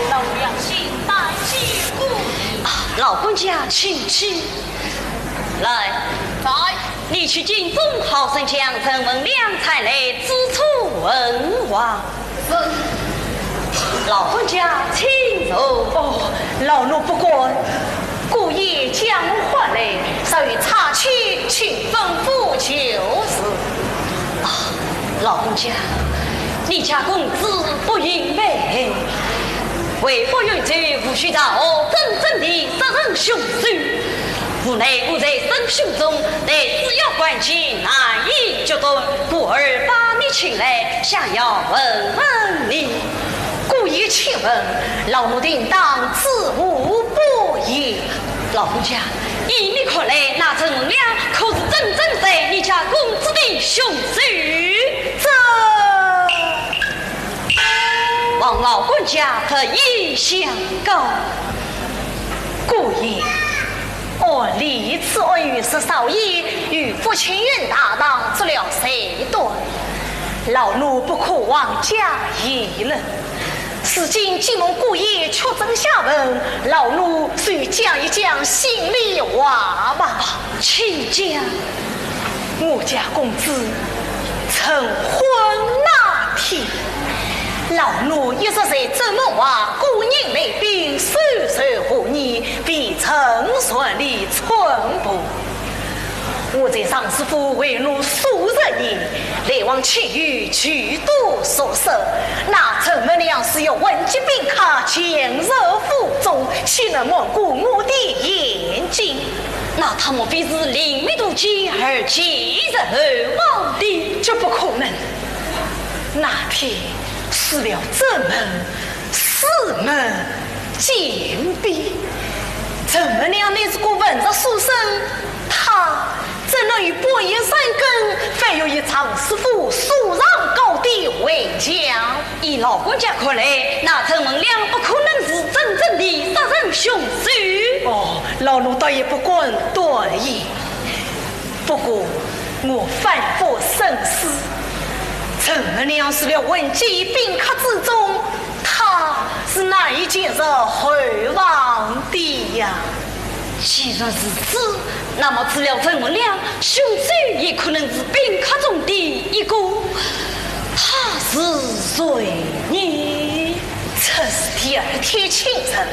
老夫要请拜见姑爷。啊，老官家请起。来。在。你去请众好生将陈文亮传来，知错问话。 老官家请坐。哦，老奴不敢。姑爷将我唤来，是有差遣，请吩咐就是。啊，老官家，你家公子不幸被害，为报冤仇，无需查获真正的杀人凶手。 无奈我在审讯中对主要关键难以决断，故而把你请来，想要问问你。姑爷请问，老奴定当知无不言。老官家，依你看来，那陈文亮可是真正杀你家公子的凶手？这……望老官家特意相告。姑爷， 按理此案与十少爷与父亲大堂做了裁断，老奴不可枉家言了。如今既蒙姑爷确诊下文，老奴就讲一讲心里话吧。请讲。 我家公子成婚那天，老奴一直在这门外，孤影难辨，手持荷叶，未曾传递春报。我在尚书府为奴数十年，来往亲友俱多熟识，那陈文亮是要混迹兵客，潜入府中，岂能瞒过我的眼睛？ 那他莫非是另觅途径而潜入后房的？绝不可能。那天除了这门，四门紧闭。陈文亮乃是个文弱书生，他怎能与半夜三更翻越于尚书府书场高低围墙？ 依老官家看来，那陈文亮不可能是真正的杀人凶手。哦，老奴倒也不敢断言。不过，我反复深思，陈文亮除了混迹兵客之中，他是难以潜入后房的呀。 既然如此，那么除了陈文亮，凶手也可能是宾客中的一个。他是谁呢？这是第二天清晨，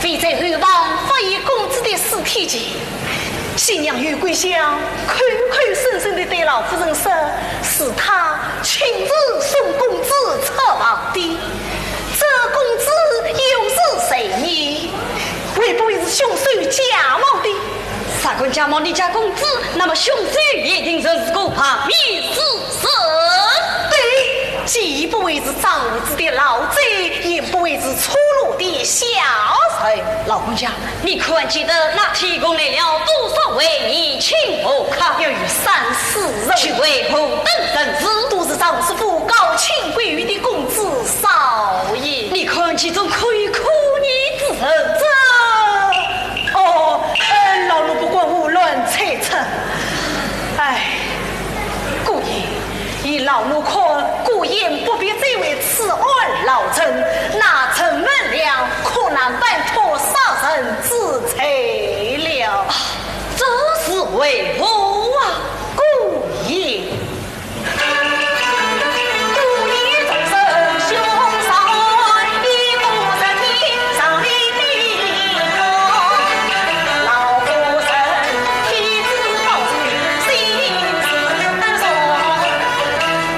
未在后房发现公子的尸体前，新娘有桂香口口声声地对老夫人说，是他亲自送公子出房的。 这公子又是谁呢？会不会是凶手假冒的？啥个假冒你家公子？那么凶手一定就是个白面之人。对，既不会是账户子的老贼，也不会是粗鲁的小人。老官家，你可还记得那天共来了多少位年轻和客？约有三四十位。其为何等人士？都是尚书府高卿闺女的公子 少爷。你看其中可有可疑之人？这……哦，呃，老奴不敢胡乱猜测。哎，姑爷，依老奴看，姑爷不必再为此案劳神，那陈文亮可难摆脱杀人之罪了。啊，这是为何啊？姑爷，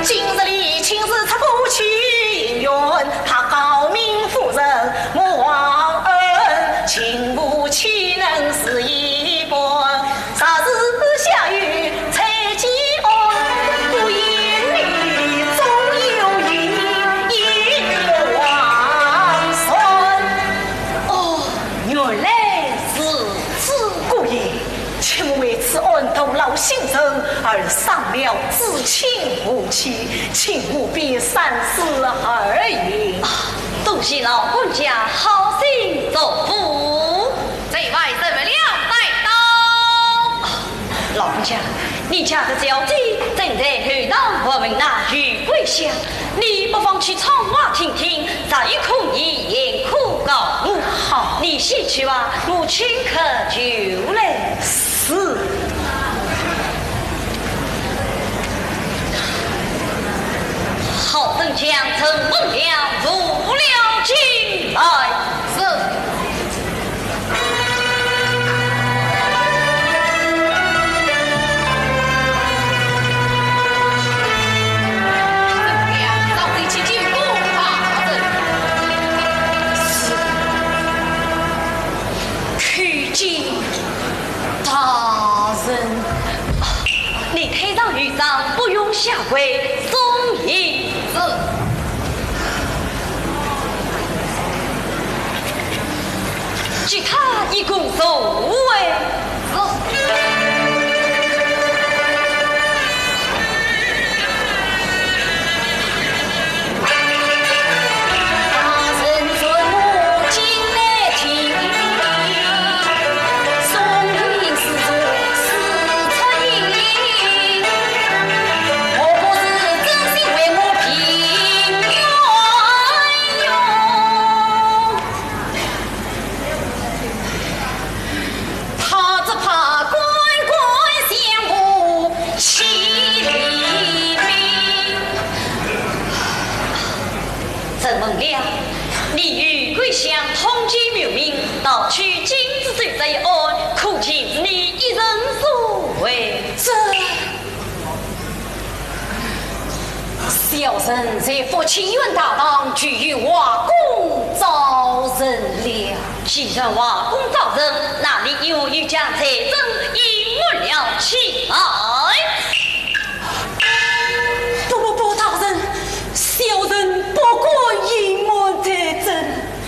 今日里卿是出过去，因缘他高明夫人莫忘恩，情妇岂能是一般？ 若是下有猜忌案，不言理，总有一言亡然。哦，原来如此。姑爷，卿为此案徒劳心神，而伤了至亲和气，请务别三思而行。啊，多谢老官家好心祝福。这位陈文亮带到。家，你家的小姐正在后堂问问那玉桂香，你不妨去窗外听听，再可以言可告我。好。你先去吧，我请客就来。是。好生将陈文亮扶了进来。是。 叩见大人。你退上御帐，不用下跪，送礼。是。 给他一个座位。他只怕官官相护，岂理民。陈文亮，你与桂香通奸谋命，盗取金子罪这一案，可全是你一人所为。这 小人在福清县大堂，就与外公招认了。既然外公招认，那你又将罪证隐瞒了起来。不，不，不，大人，小人不敢隐瞒罪证。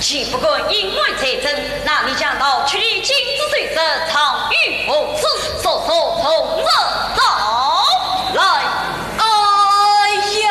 既不敢隐瞒罪证，那你将盗取的金子罪证藏于何处？速速从实招来。哎呀！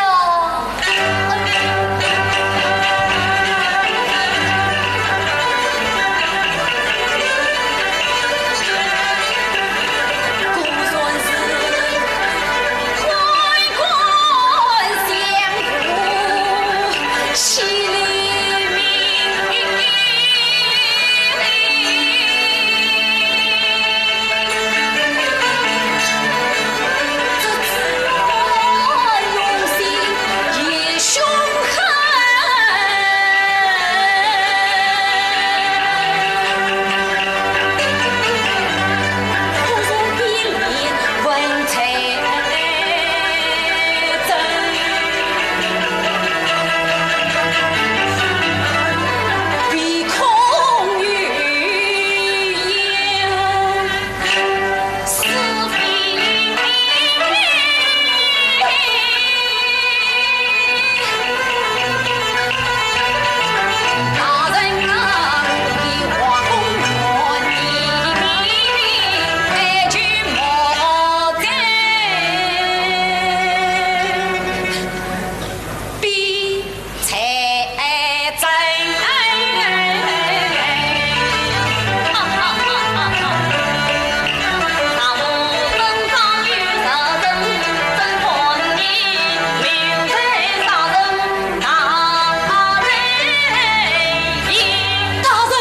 大人，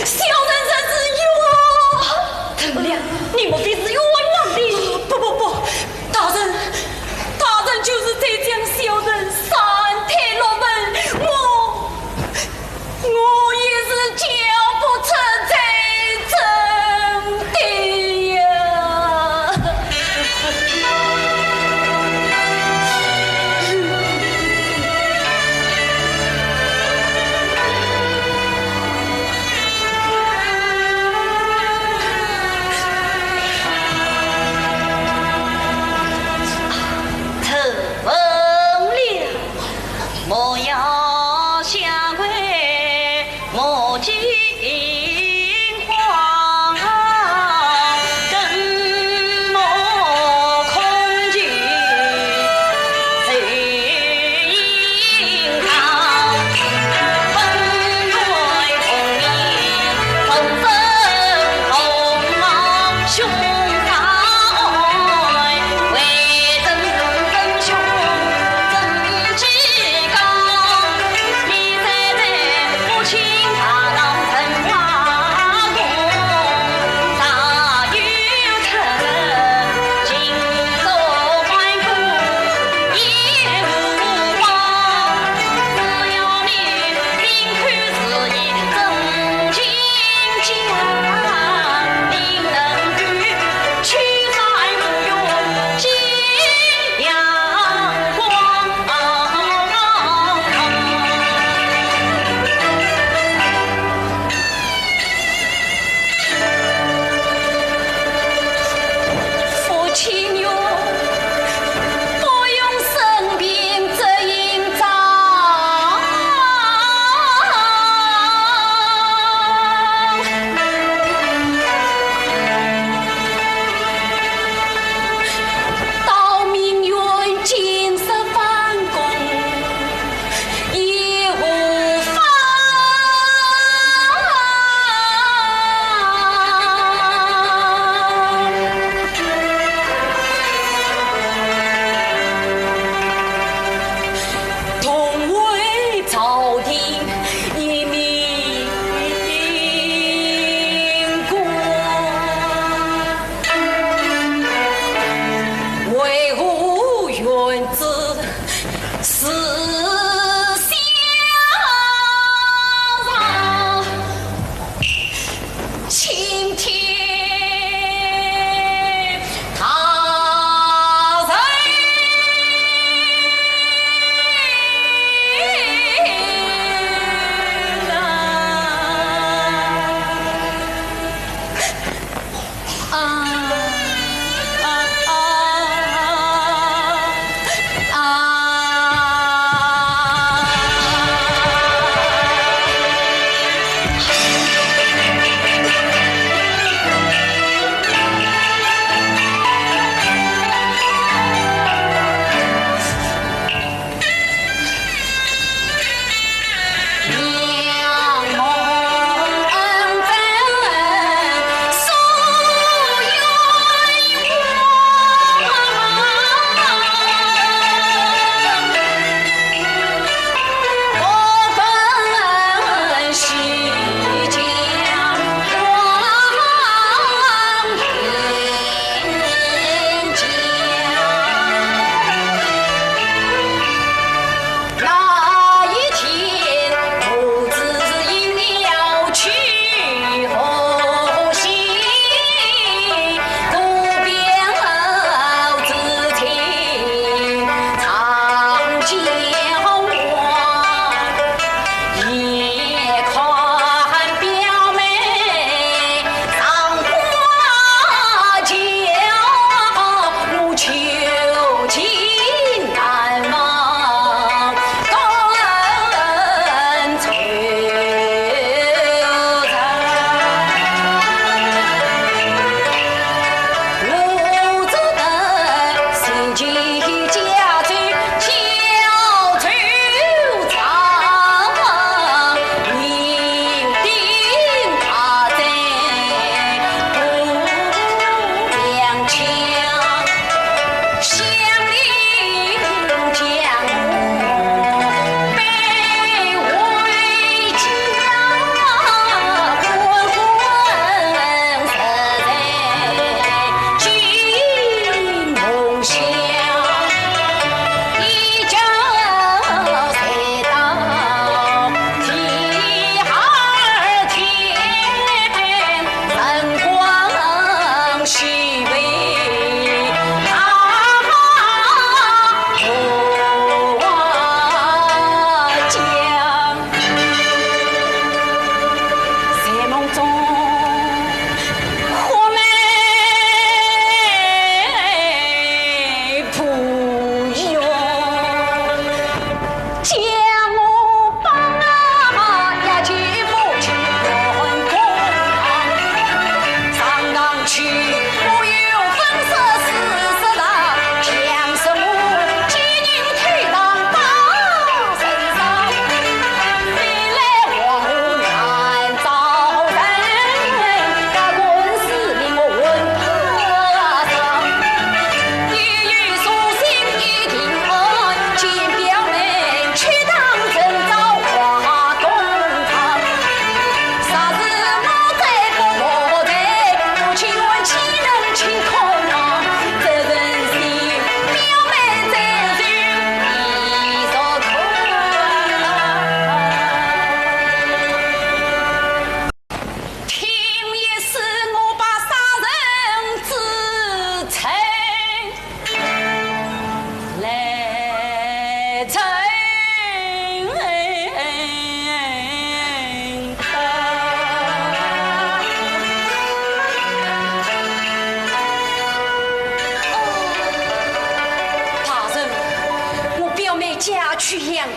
小人实是冤枉。陈文亮，你莫非是冤枉的？不，不，不，大人，大人就是再将小人三推六问，我，我也是交不出罪证的呀。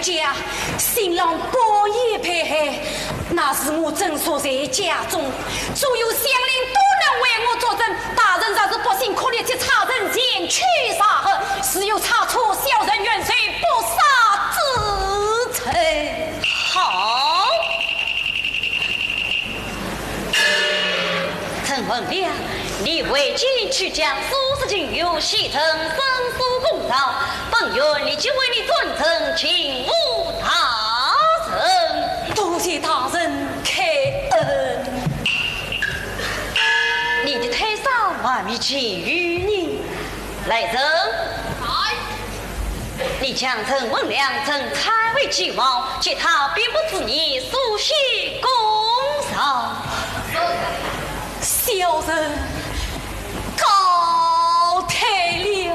家，新郎半夜被害，那是我正坐在家中，只有乡邻都能为我作证。大人若是不信，可立即差人前去查核，如有差错，小人愿受不赦之罪。好。 陈文亮，你未经取家，数十斤油，写成申诉公告，本院立即为你转呈巡抚大人。多谢大人开恩。你的推搡还未及于你，来人。 你将陈文亮、陈参为其王，给他并不自己书写公告。小人告退了。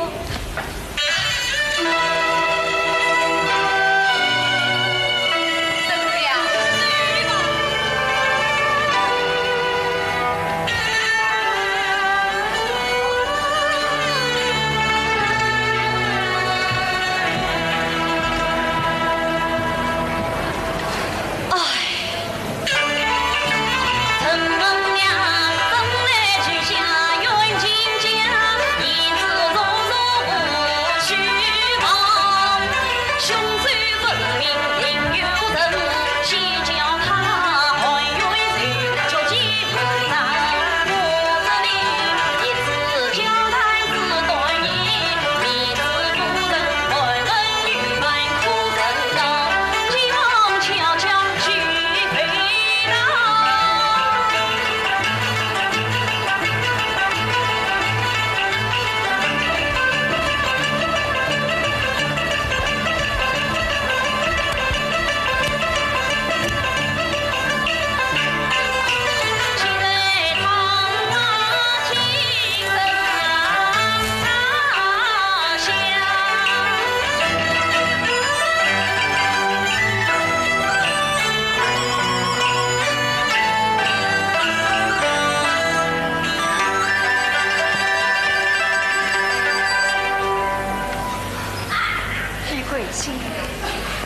李桂清，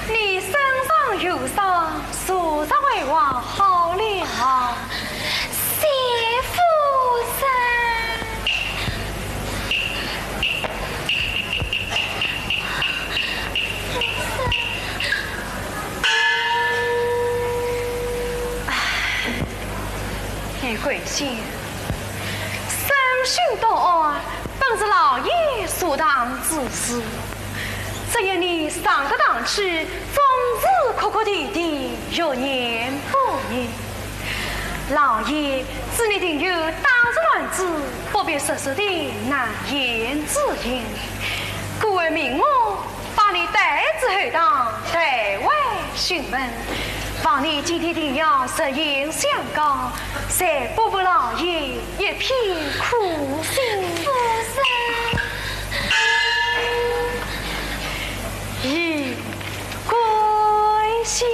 你身上有伤，坐着回话好了。谢夫人。夫人。唉，李桂清，审讯到案， 本是老爷所当之事，只因你上得堂去，总是哭哭啼啼，欲言不语。老爷知你定有大事难子，不便直说的难言之隐，故而命我 把你带至后堂，代为讯问。望你今天定要实言相告，才不负老爷一片苦心。夫人。以跪下。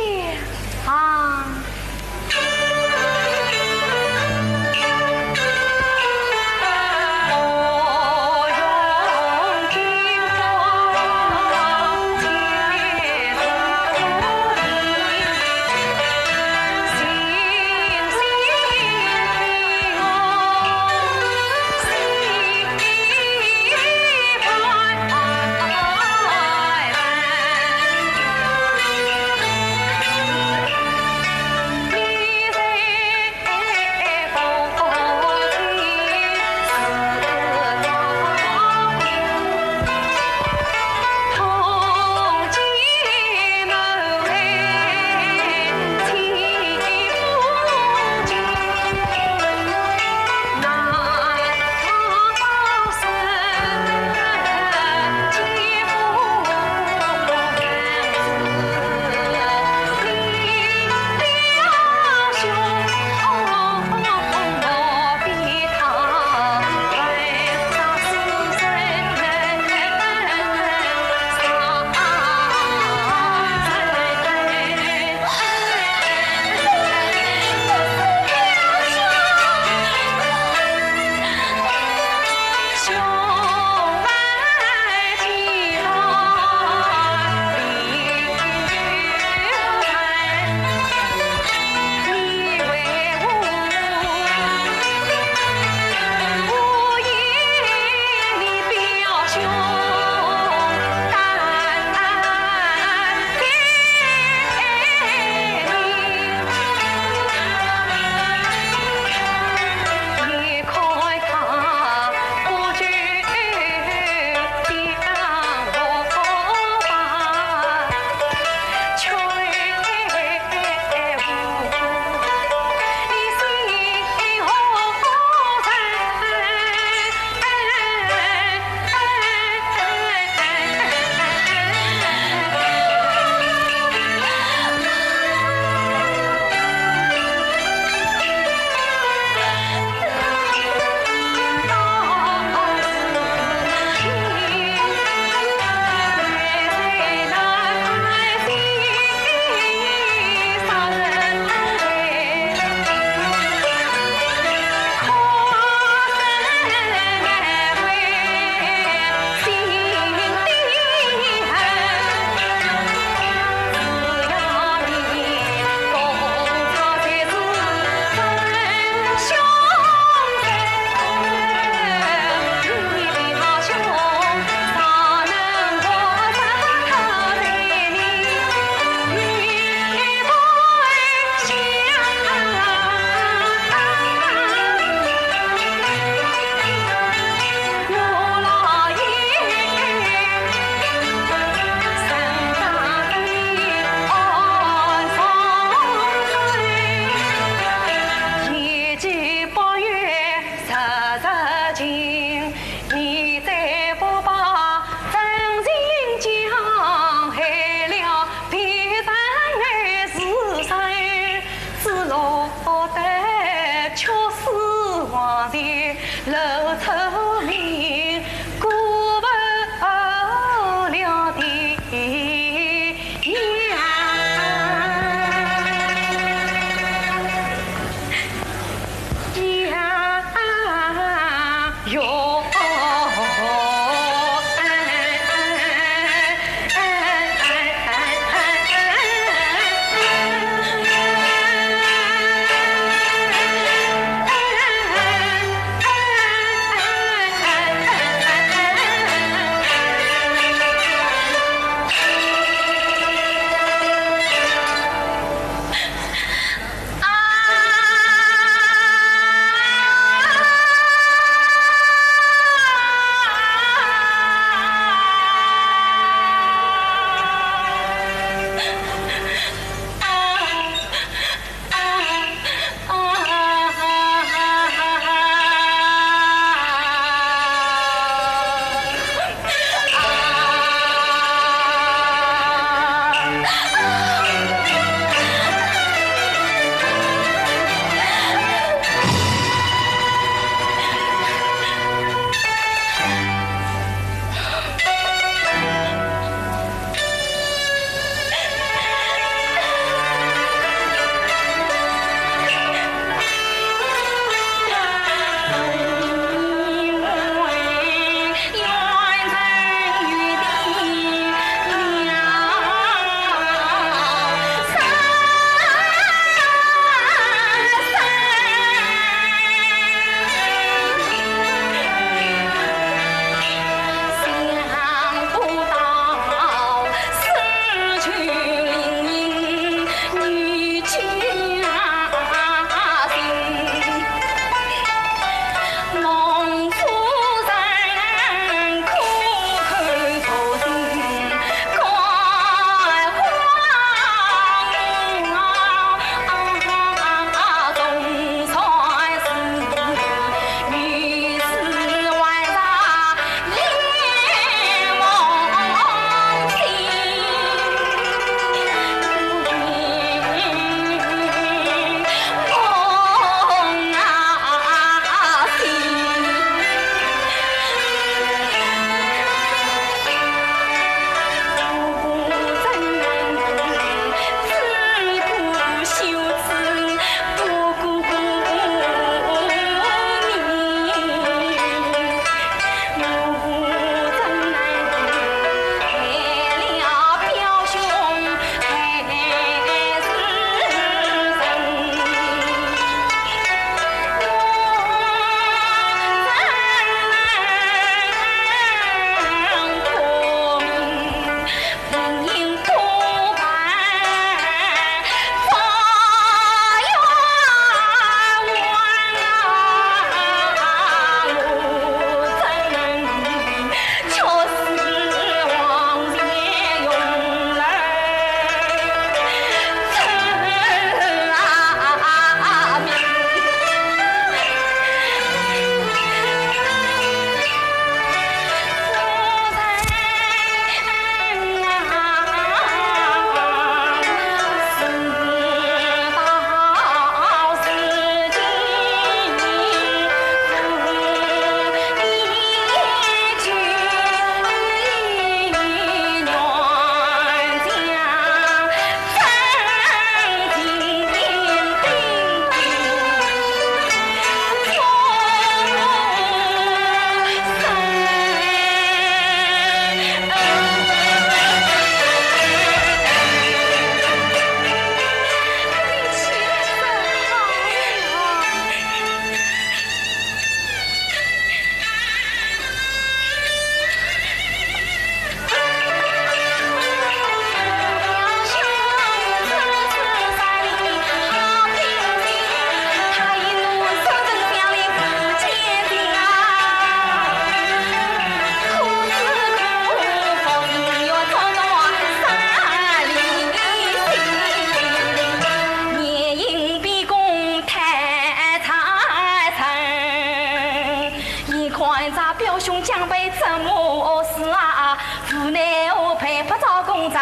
一看这表兄将被怎么事啊？无奈何配不着公子。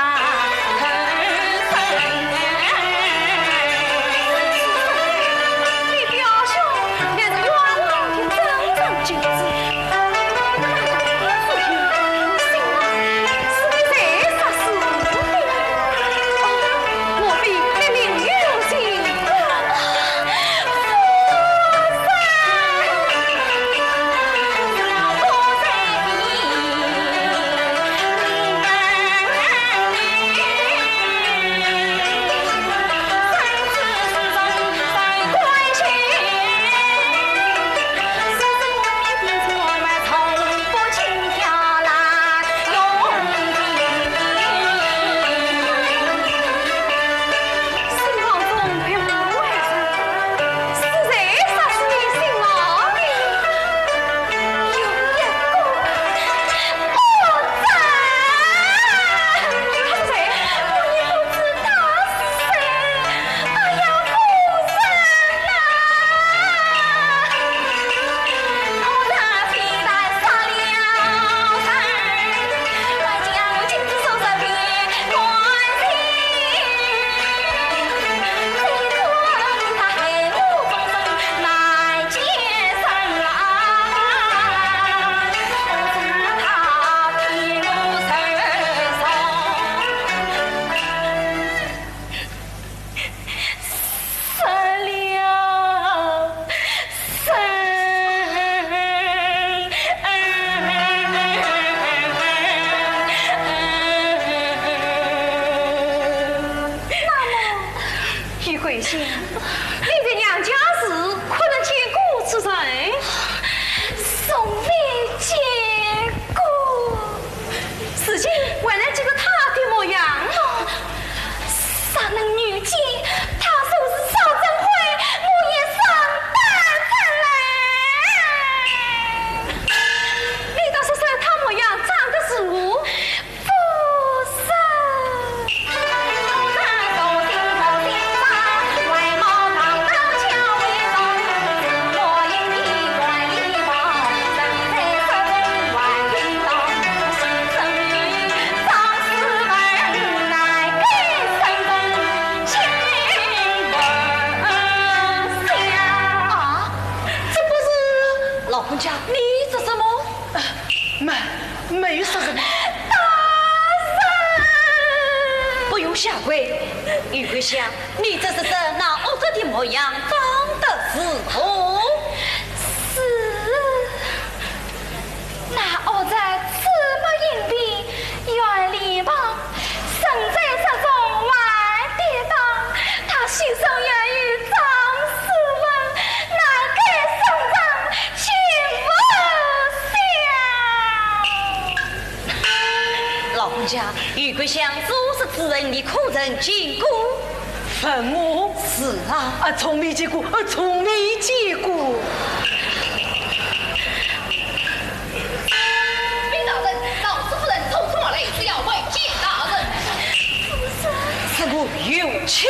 你表兄乃是冤枉的真正君子。那个苏州人心啊，是你在杀死的。哦，莫非你另有用心？夫人！没，没有杀人。大人！不用下跪，玉桂香，你这是什那恶作的模样，装的是何？是。 那恶贼此目盈鼻，圆脸庞，身材适中，万点当，他心生怨于张思文，难改生张秦无香。老人家，玉桂香所说之人，你可曾见过？ 问我？是啊。啊，从未见过，啊，从未见过。禀大人，赵氏夫人匆匆而来，是要会见大人。是我有请。是。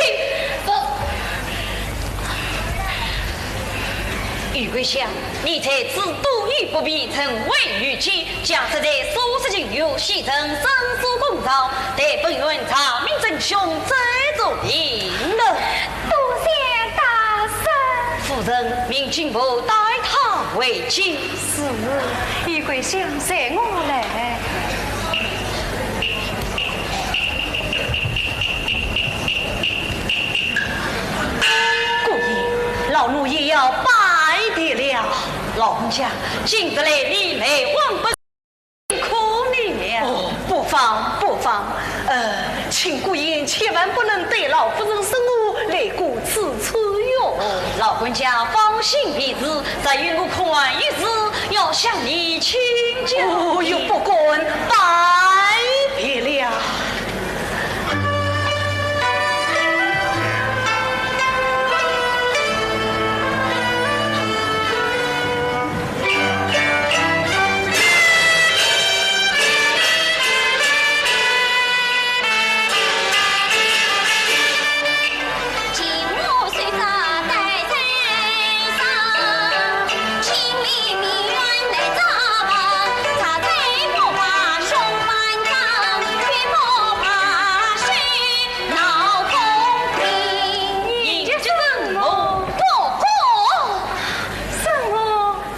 玉桂香，你在此多有不便，怎会遇见 假使在苏州有些人申诉公道，待本院查明真凶，再做定论。多谢大人。夫人，命金仆带他回京。是，玉桂香随我来。姑爷，老奴也要拜别了。老人家，今日来你来往不 可免了。哦，不妨，不妨。呃，请姑爷千万不能对老夫人生母来过此处哟。老人家放心便是，只有我可还有事要向你请教。哦哟，不敢，拜别了。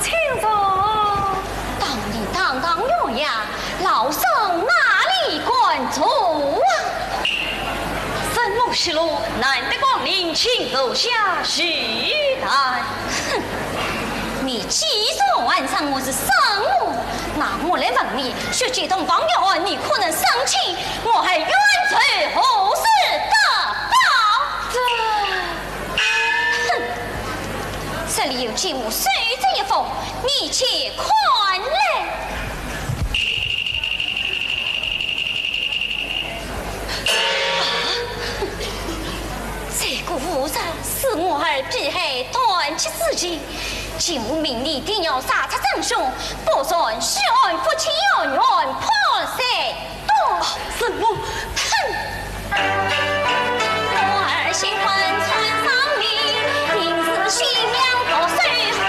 请坐。当你堂堂县衙，老身哪里敢坐啊？沈某息怒，难得光临，请坐下叙谈。哼，你既然喊上我是沈某，那我来问你，血溅洞房要案，你可曾审清？我还冤罪何时得报？这 哼，这里有金吾手执一封，你且看来。啊，这个无人是我儿被害短期之期，金吾命你定要查出真凶，不然血案不清，冤冤判三 多什么？哼！我儿新婚穿上衣，定是新娘不守贞。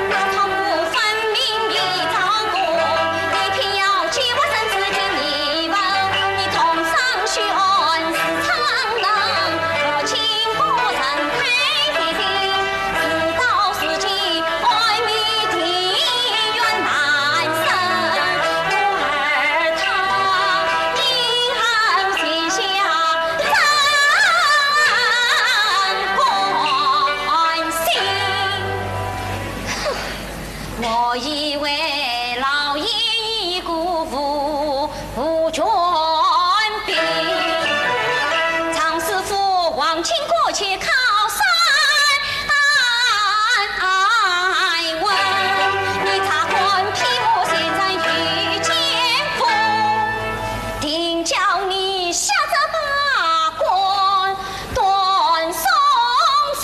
那床铺分明已找过，你偏要激我身子的疑问。你同上血案是常人，不经过人太细心，事到如今， 我以为老爷已故，无 无权柄。张师傅王清国去靠山问，你查官批我现在遇奸夫，定叫你瞎子罢官，断送前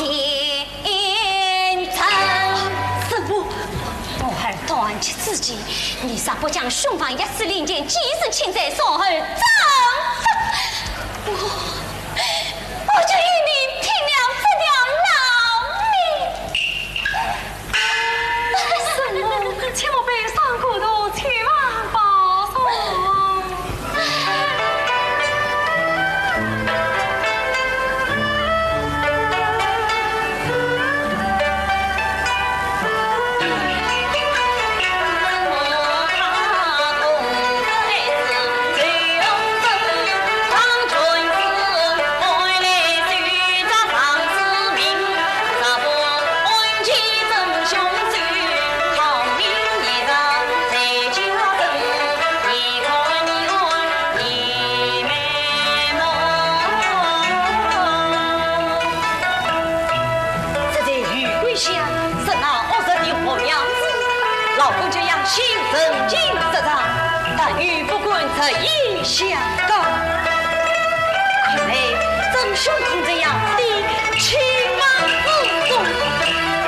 贤侄。什么？我儿短期之期，你若不将凶犯押司令监，即日请罪，从而正法，我，我就与你拼了这条老命。什么？切莫悲伤过度，千万保重。老夫这样心神经失常，但又不敢直言相告。看来曾兄同这样的情网之中，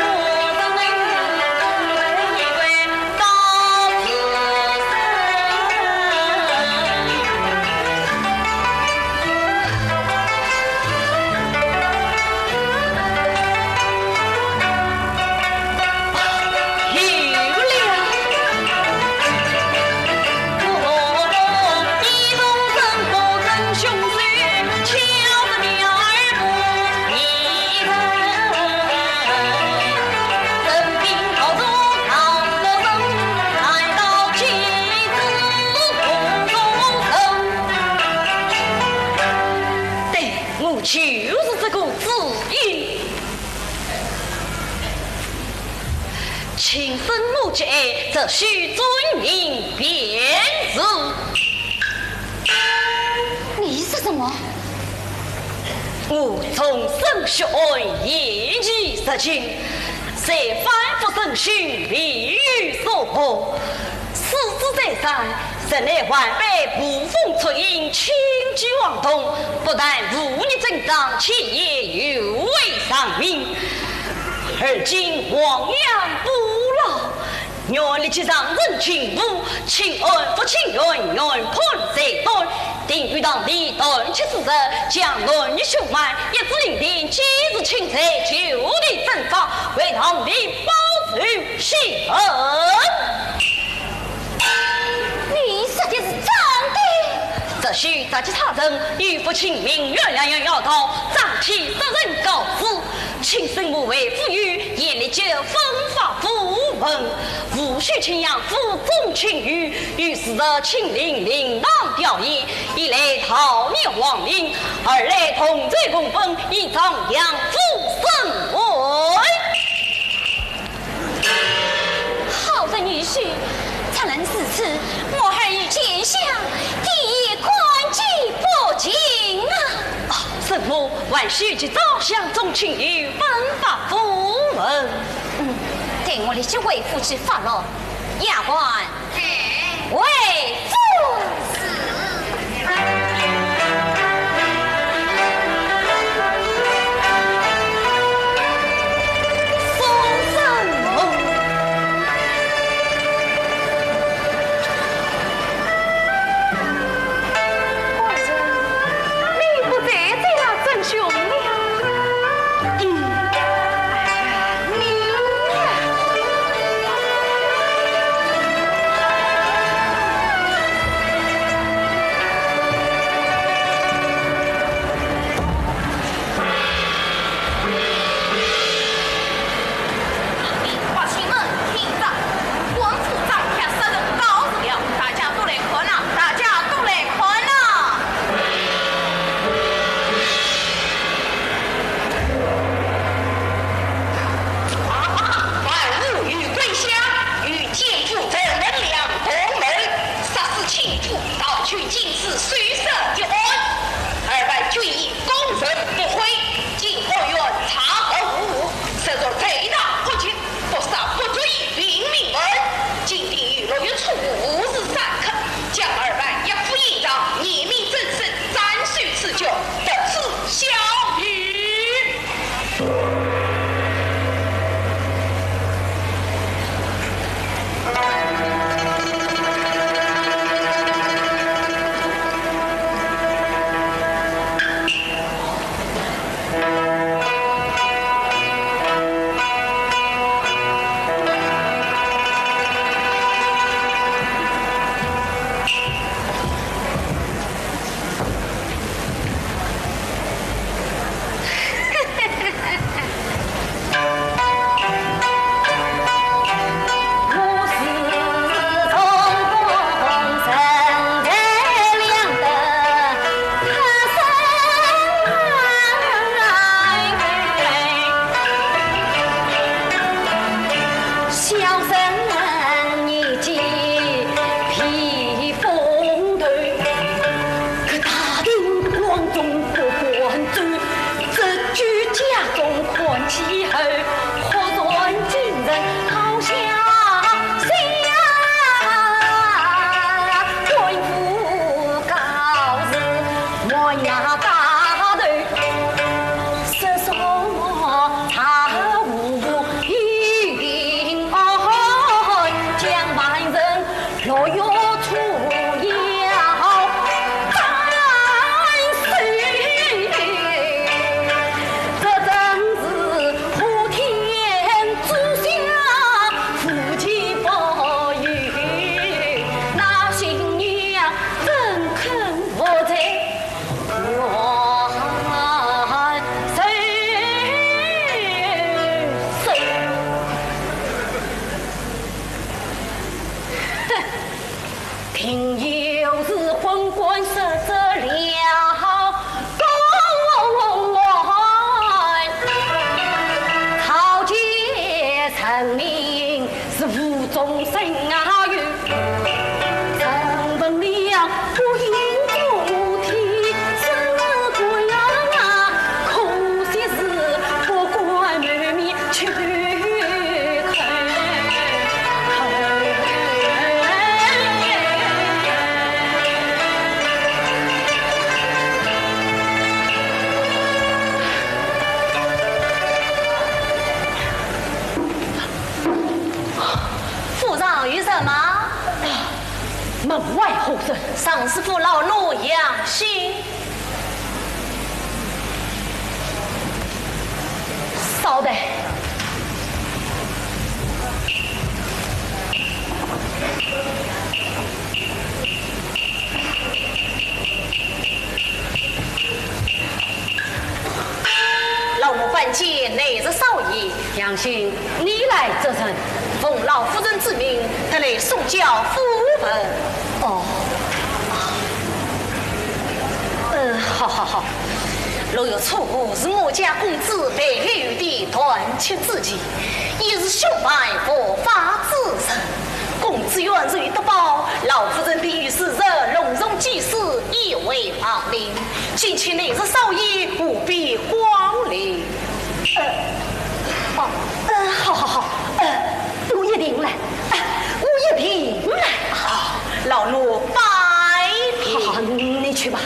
我只能一味到此生。对，我就是这个主意。 情深莫及，只需尊名便是。你说什么？我终身血汗，言语失尽，谁反复审讯，未有所获。 世子在上，实乃晚辈捕风捉影，轻举妄动，不但忤逆尊长，且也有违上命。而今亡羊补牢，愿立即上呈进府，请按复请愿，原判在端。定于堂里断气之日，将男女凶犯押至林边，监视请罪，就地正法，为堂里报仇雪恨。 你说的是真的？只需直击他人，又不请明月两样要道，张贴杀人告示。请沈母为父御，严厉就分发讣文。无需请杨府总请御，于是请令令堂调研，一来陶灭亡灵，二来同罪共分，以彰杨府声威。 好的女婿，怎能如此？我儿与贱相，定也感激不尽啊！哦，沈母，还需及早向总请御分发讣文。嗯，待我立即回府去发落。丫鬟， 回府。官人，你不再追那曾兄了。 嗯，哎呀，你呀。我有处要担心，这真是普天之下无奇不有，那新娘怎肯服从？ 定又是昏官设这了公案，草菅人命是无中生有。 人闻了不应不听，真是怪啊，可惜是不敢谋面去叩头。府上有什么？ 门外何人？尚书府老奴杨兴。稍待。老奴拜见内侄少爷。杨兴，你来作甚？ 奉老夫人之命，特来送交讣文。哦，呃，好好好。若有错误，是我家公子犯后的断绝之期，也是凶犯伏法之人。公子冤罪得报，老夫人定与死者隆重祭祀，以慰亡灵。 敬请内侄少爷务必光临。呃，哦，呃，好好好，呃，我一定来，哎，我一定来。好，老奴拜别。好，你去吧。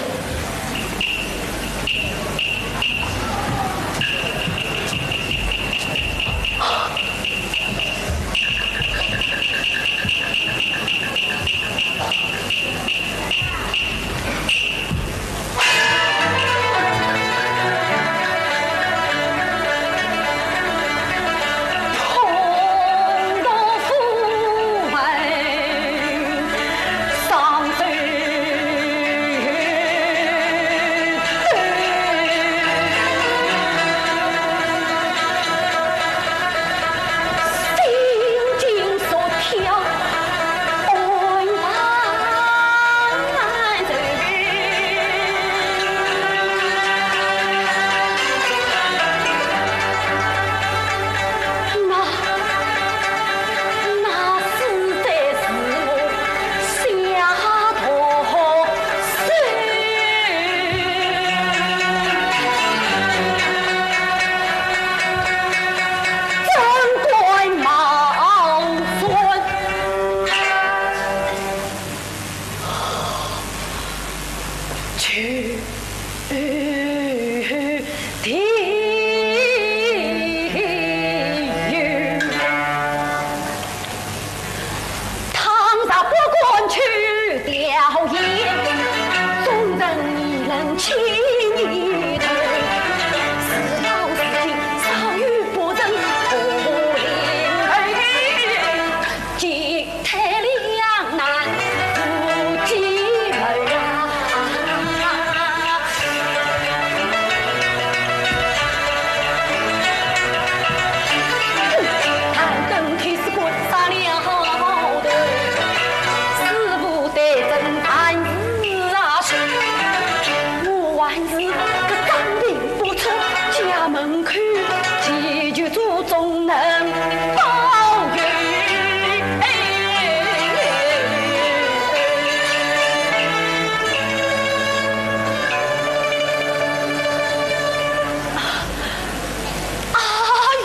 哎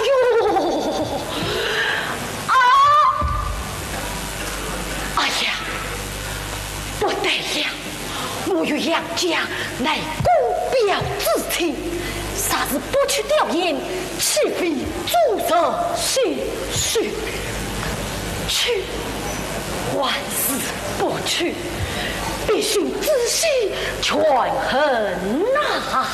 呦，啊，哎呀，不得了！我与杨家乃姑表至亲，若是不去吊唁，岂非阻人心事？去，万死不屈，必须知悉权衡呐。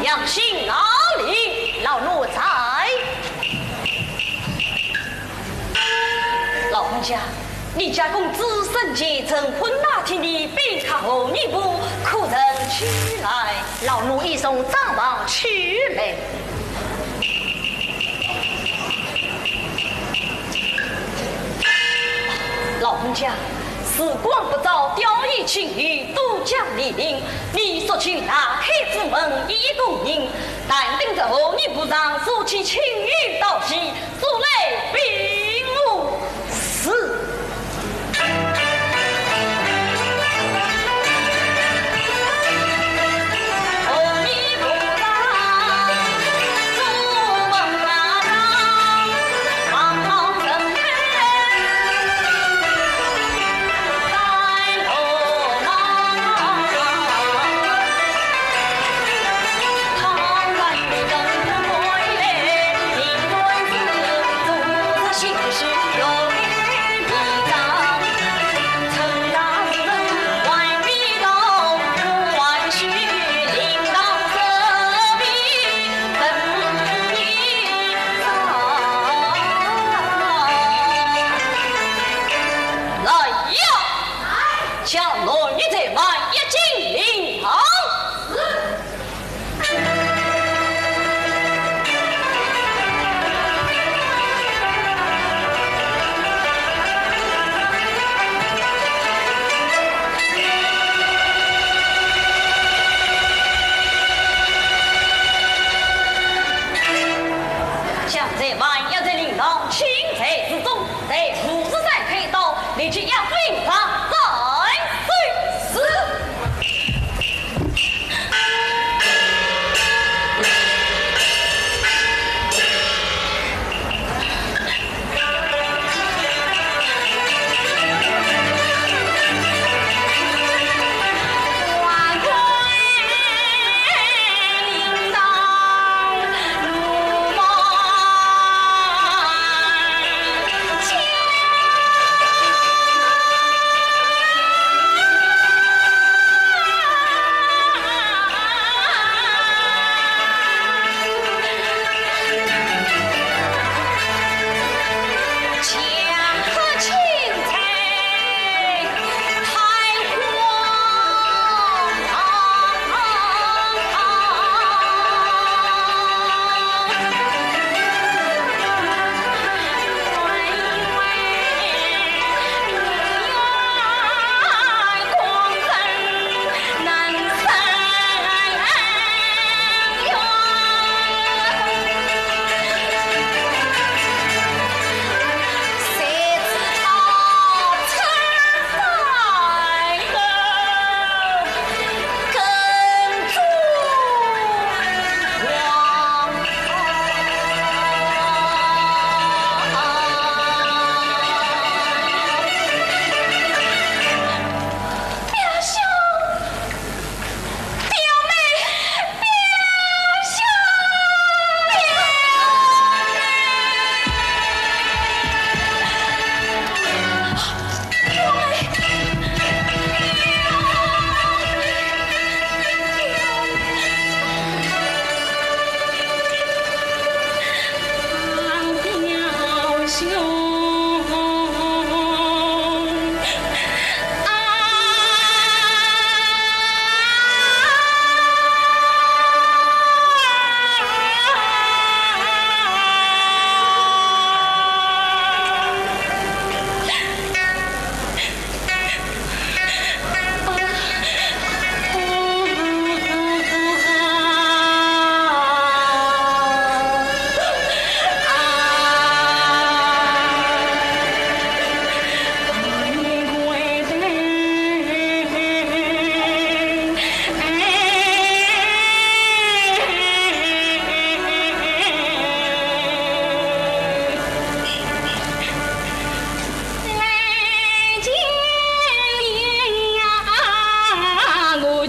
杨兴哪里？老奴在。老东家，你家公子生前成婚那天的宾客和女仆，可曾取来？老奴已从账房取来。老东家，时光不早，雕刻青玉，都将黎明。你速去打开府门，一一供应，但等着和女仆上手起青玉道喜，速来禀我。是。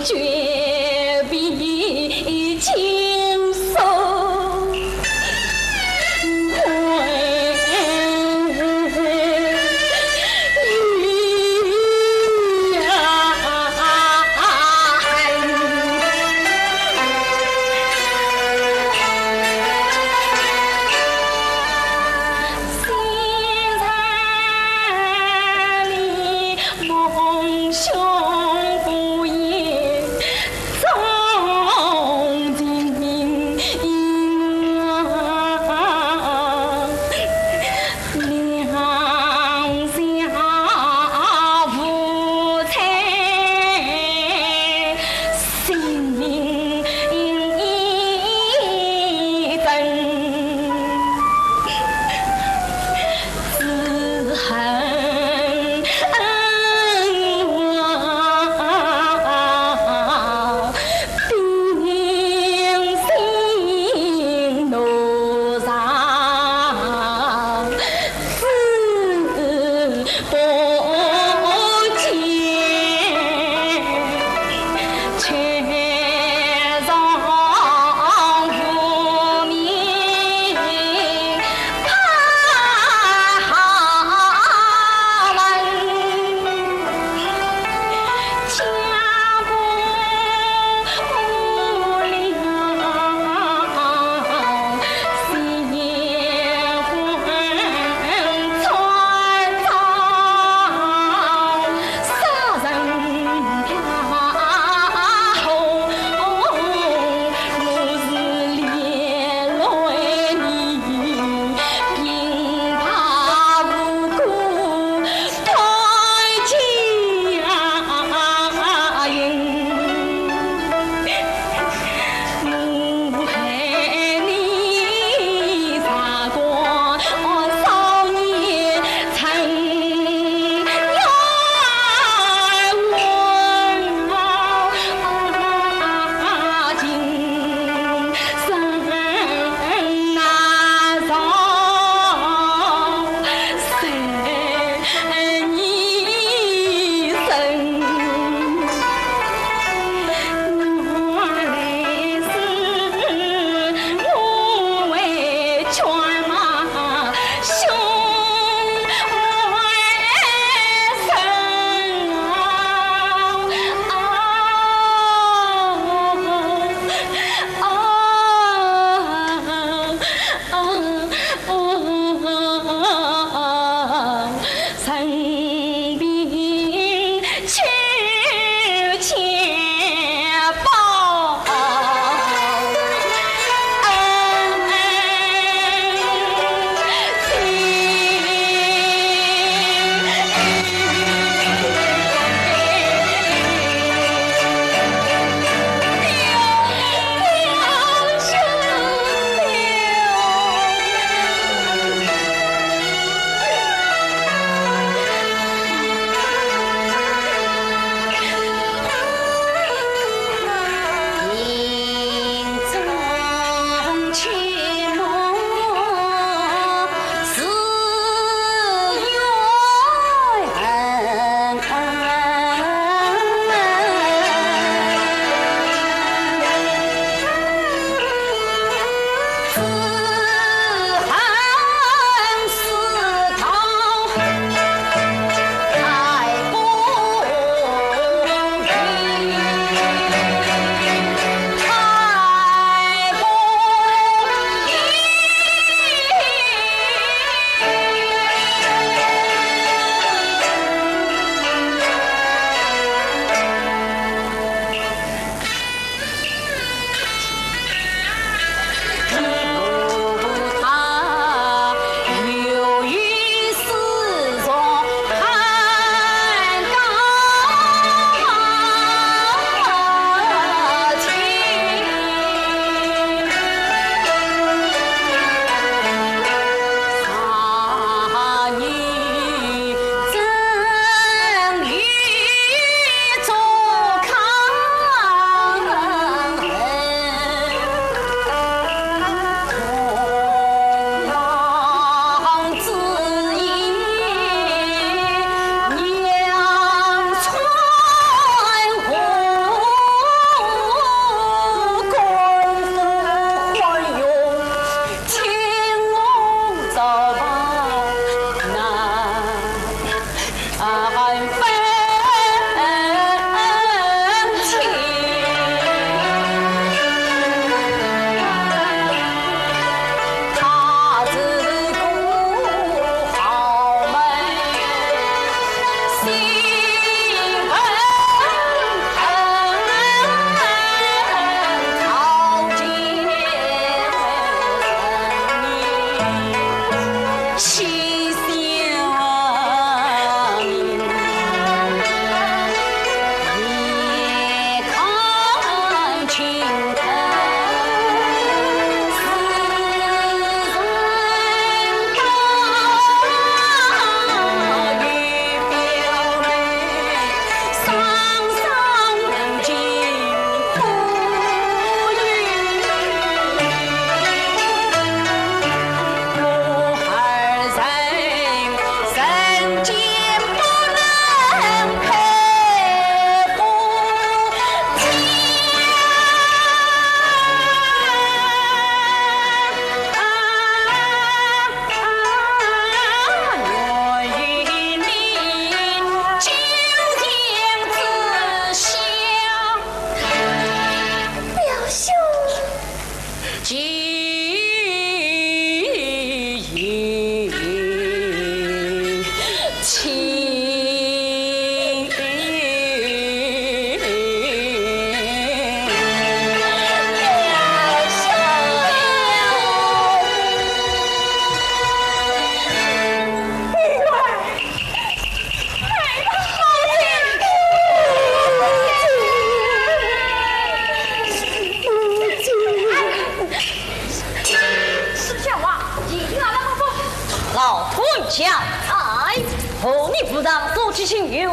绝壁金锁。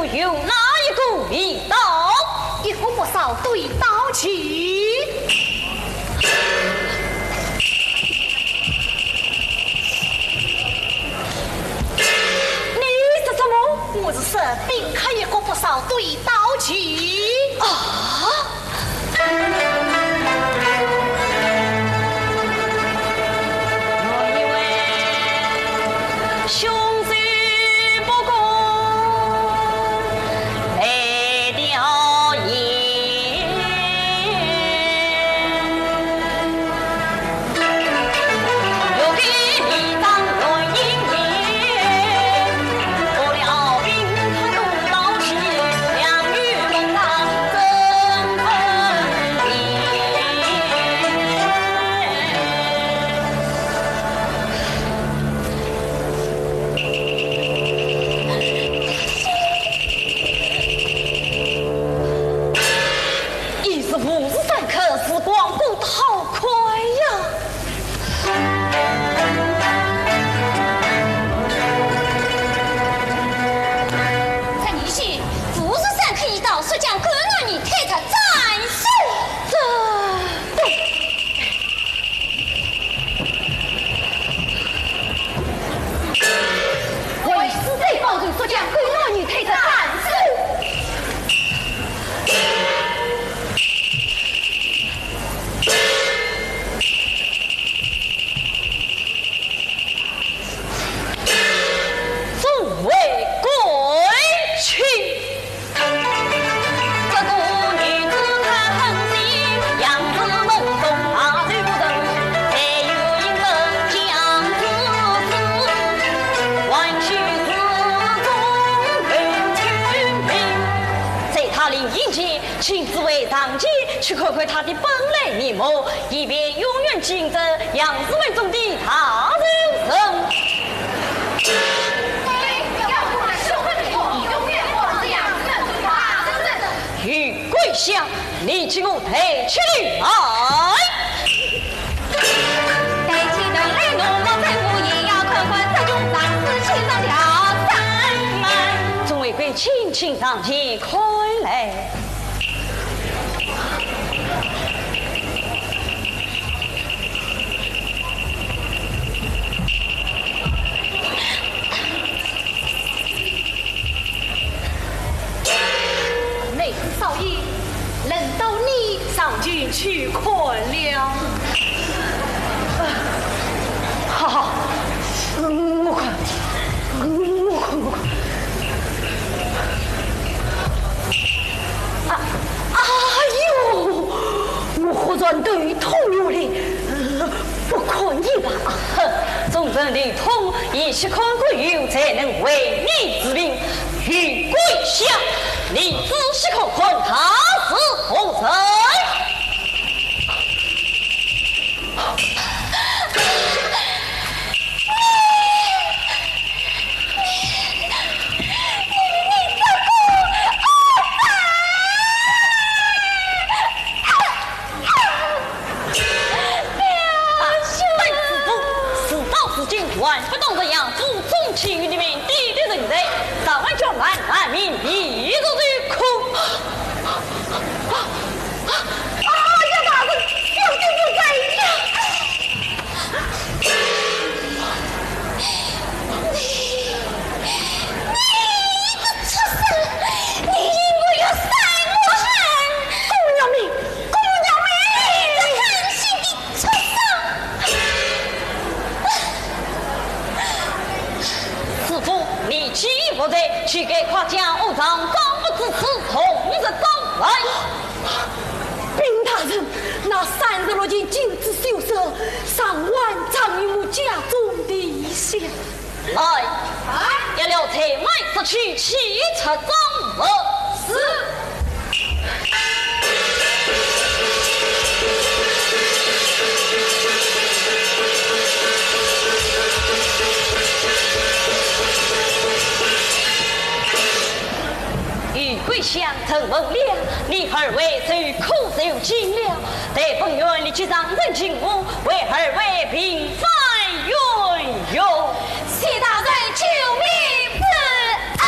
有哪一个未到？一个不少对刀去。你说什么？我是说，宾客一个不少对刀去。啊？ 一日无事三刻，时光过得好快呀！陈女婿，无事三刻已到，速将狗男女推出斩首。这…… 为死罪报仇，速将狗男女推出斩首。众位贵卿。 在他临行前，请诸位上前去看看他的本来面目，以便永远记得杨氏门中的大仇人。 与跪下，你给我抬起来！抬起头来，我们在屋檐要看看这种大事情上了山门。众位贵卿，请上前看来。 梅子少爷，轮到你上前去看了。好好，我看，我看，我看。啊，哎呦，我忽然头痛了嘞。 不可以吧？哼，众人头痛，也须看个有才能为你治病。与跪下，你仔细看看他是何人？你，你，你这个恶霸！ 本知府自到如今还不懂得杨府中期与你们地的存在，早晚叫俺难民一族之苦。啊，啊，杨大人，小姐不在呀！你，你这畜生，你我有三个恨！公要命！ 姑娘们，这狠心的畜生！知府，你既已无罪，岂该快将我丈夫之处从实招来。禀大人，那三十六件金子首饰，上晚藏于我家中地下。 来，来，押了前来说去，起出状物。是。与桂香、陈文亮，你二位受苦受尽了，待本院立即上呈金吾，为二位平反冤狱。 谢大人救命之恩。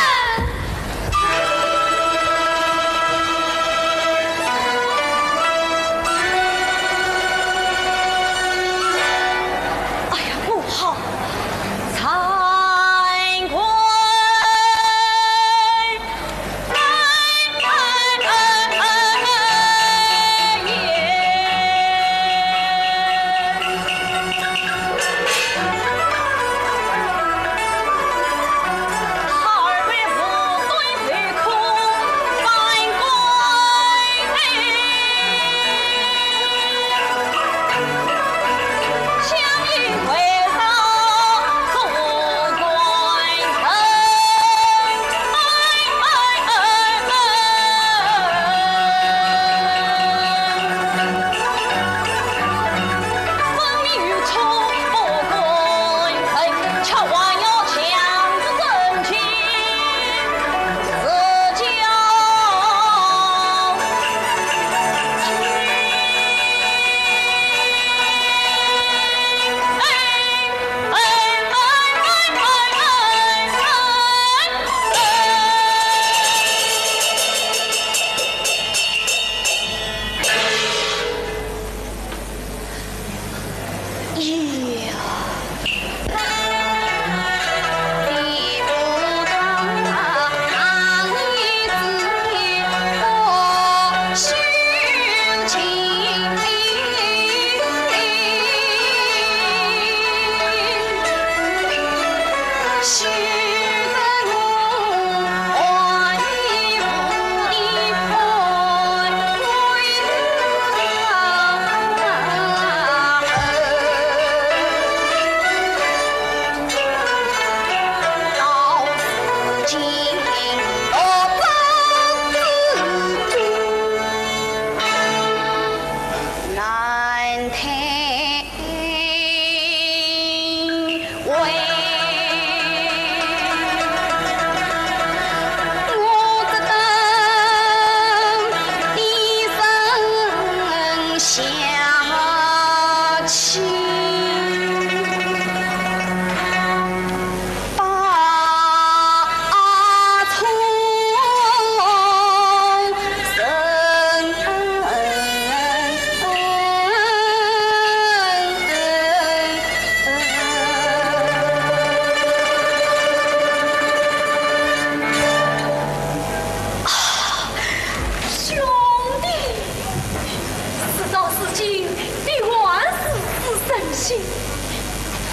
金，你还是不死心。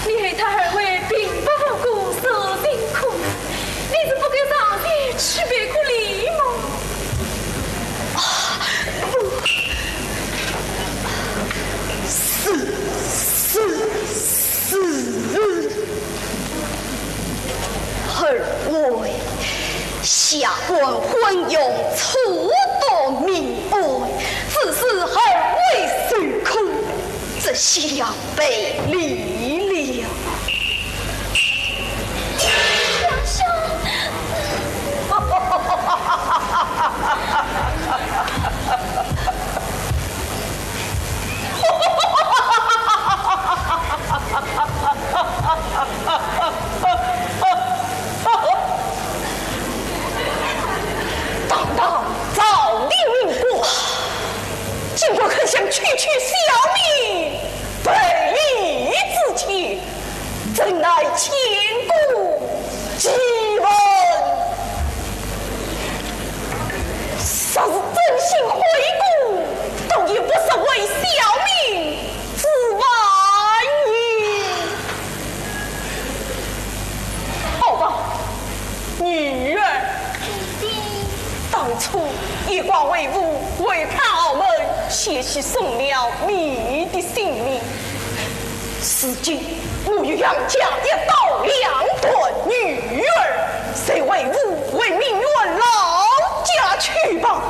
你害他二位平白无故受尽苦难，你是不该上前去赔个礼吗？啊，不，是，是，是。二位，下官昏庸，错读名案，只是二位受苦，这厢要赔礼了。皇上，堂堂赵地明官，竟敢肯想区区小民赔礼致歉，真乃前功尽弃。若是真心悔过，倒也不失为小民之望也。好吧，女儿，当初你光为父背叛豪门，险些送了你的性命。如今我与杨家一刀两断，女儿，谁为父为命与老家去吧。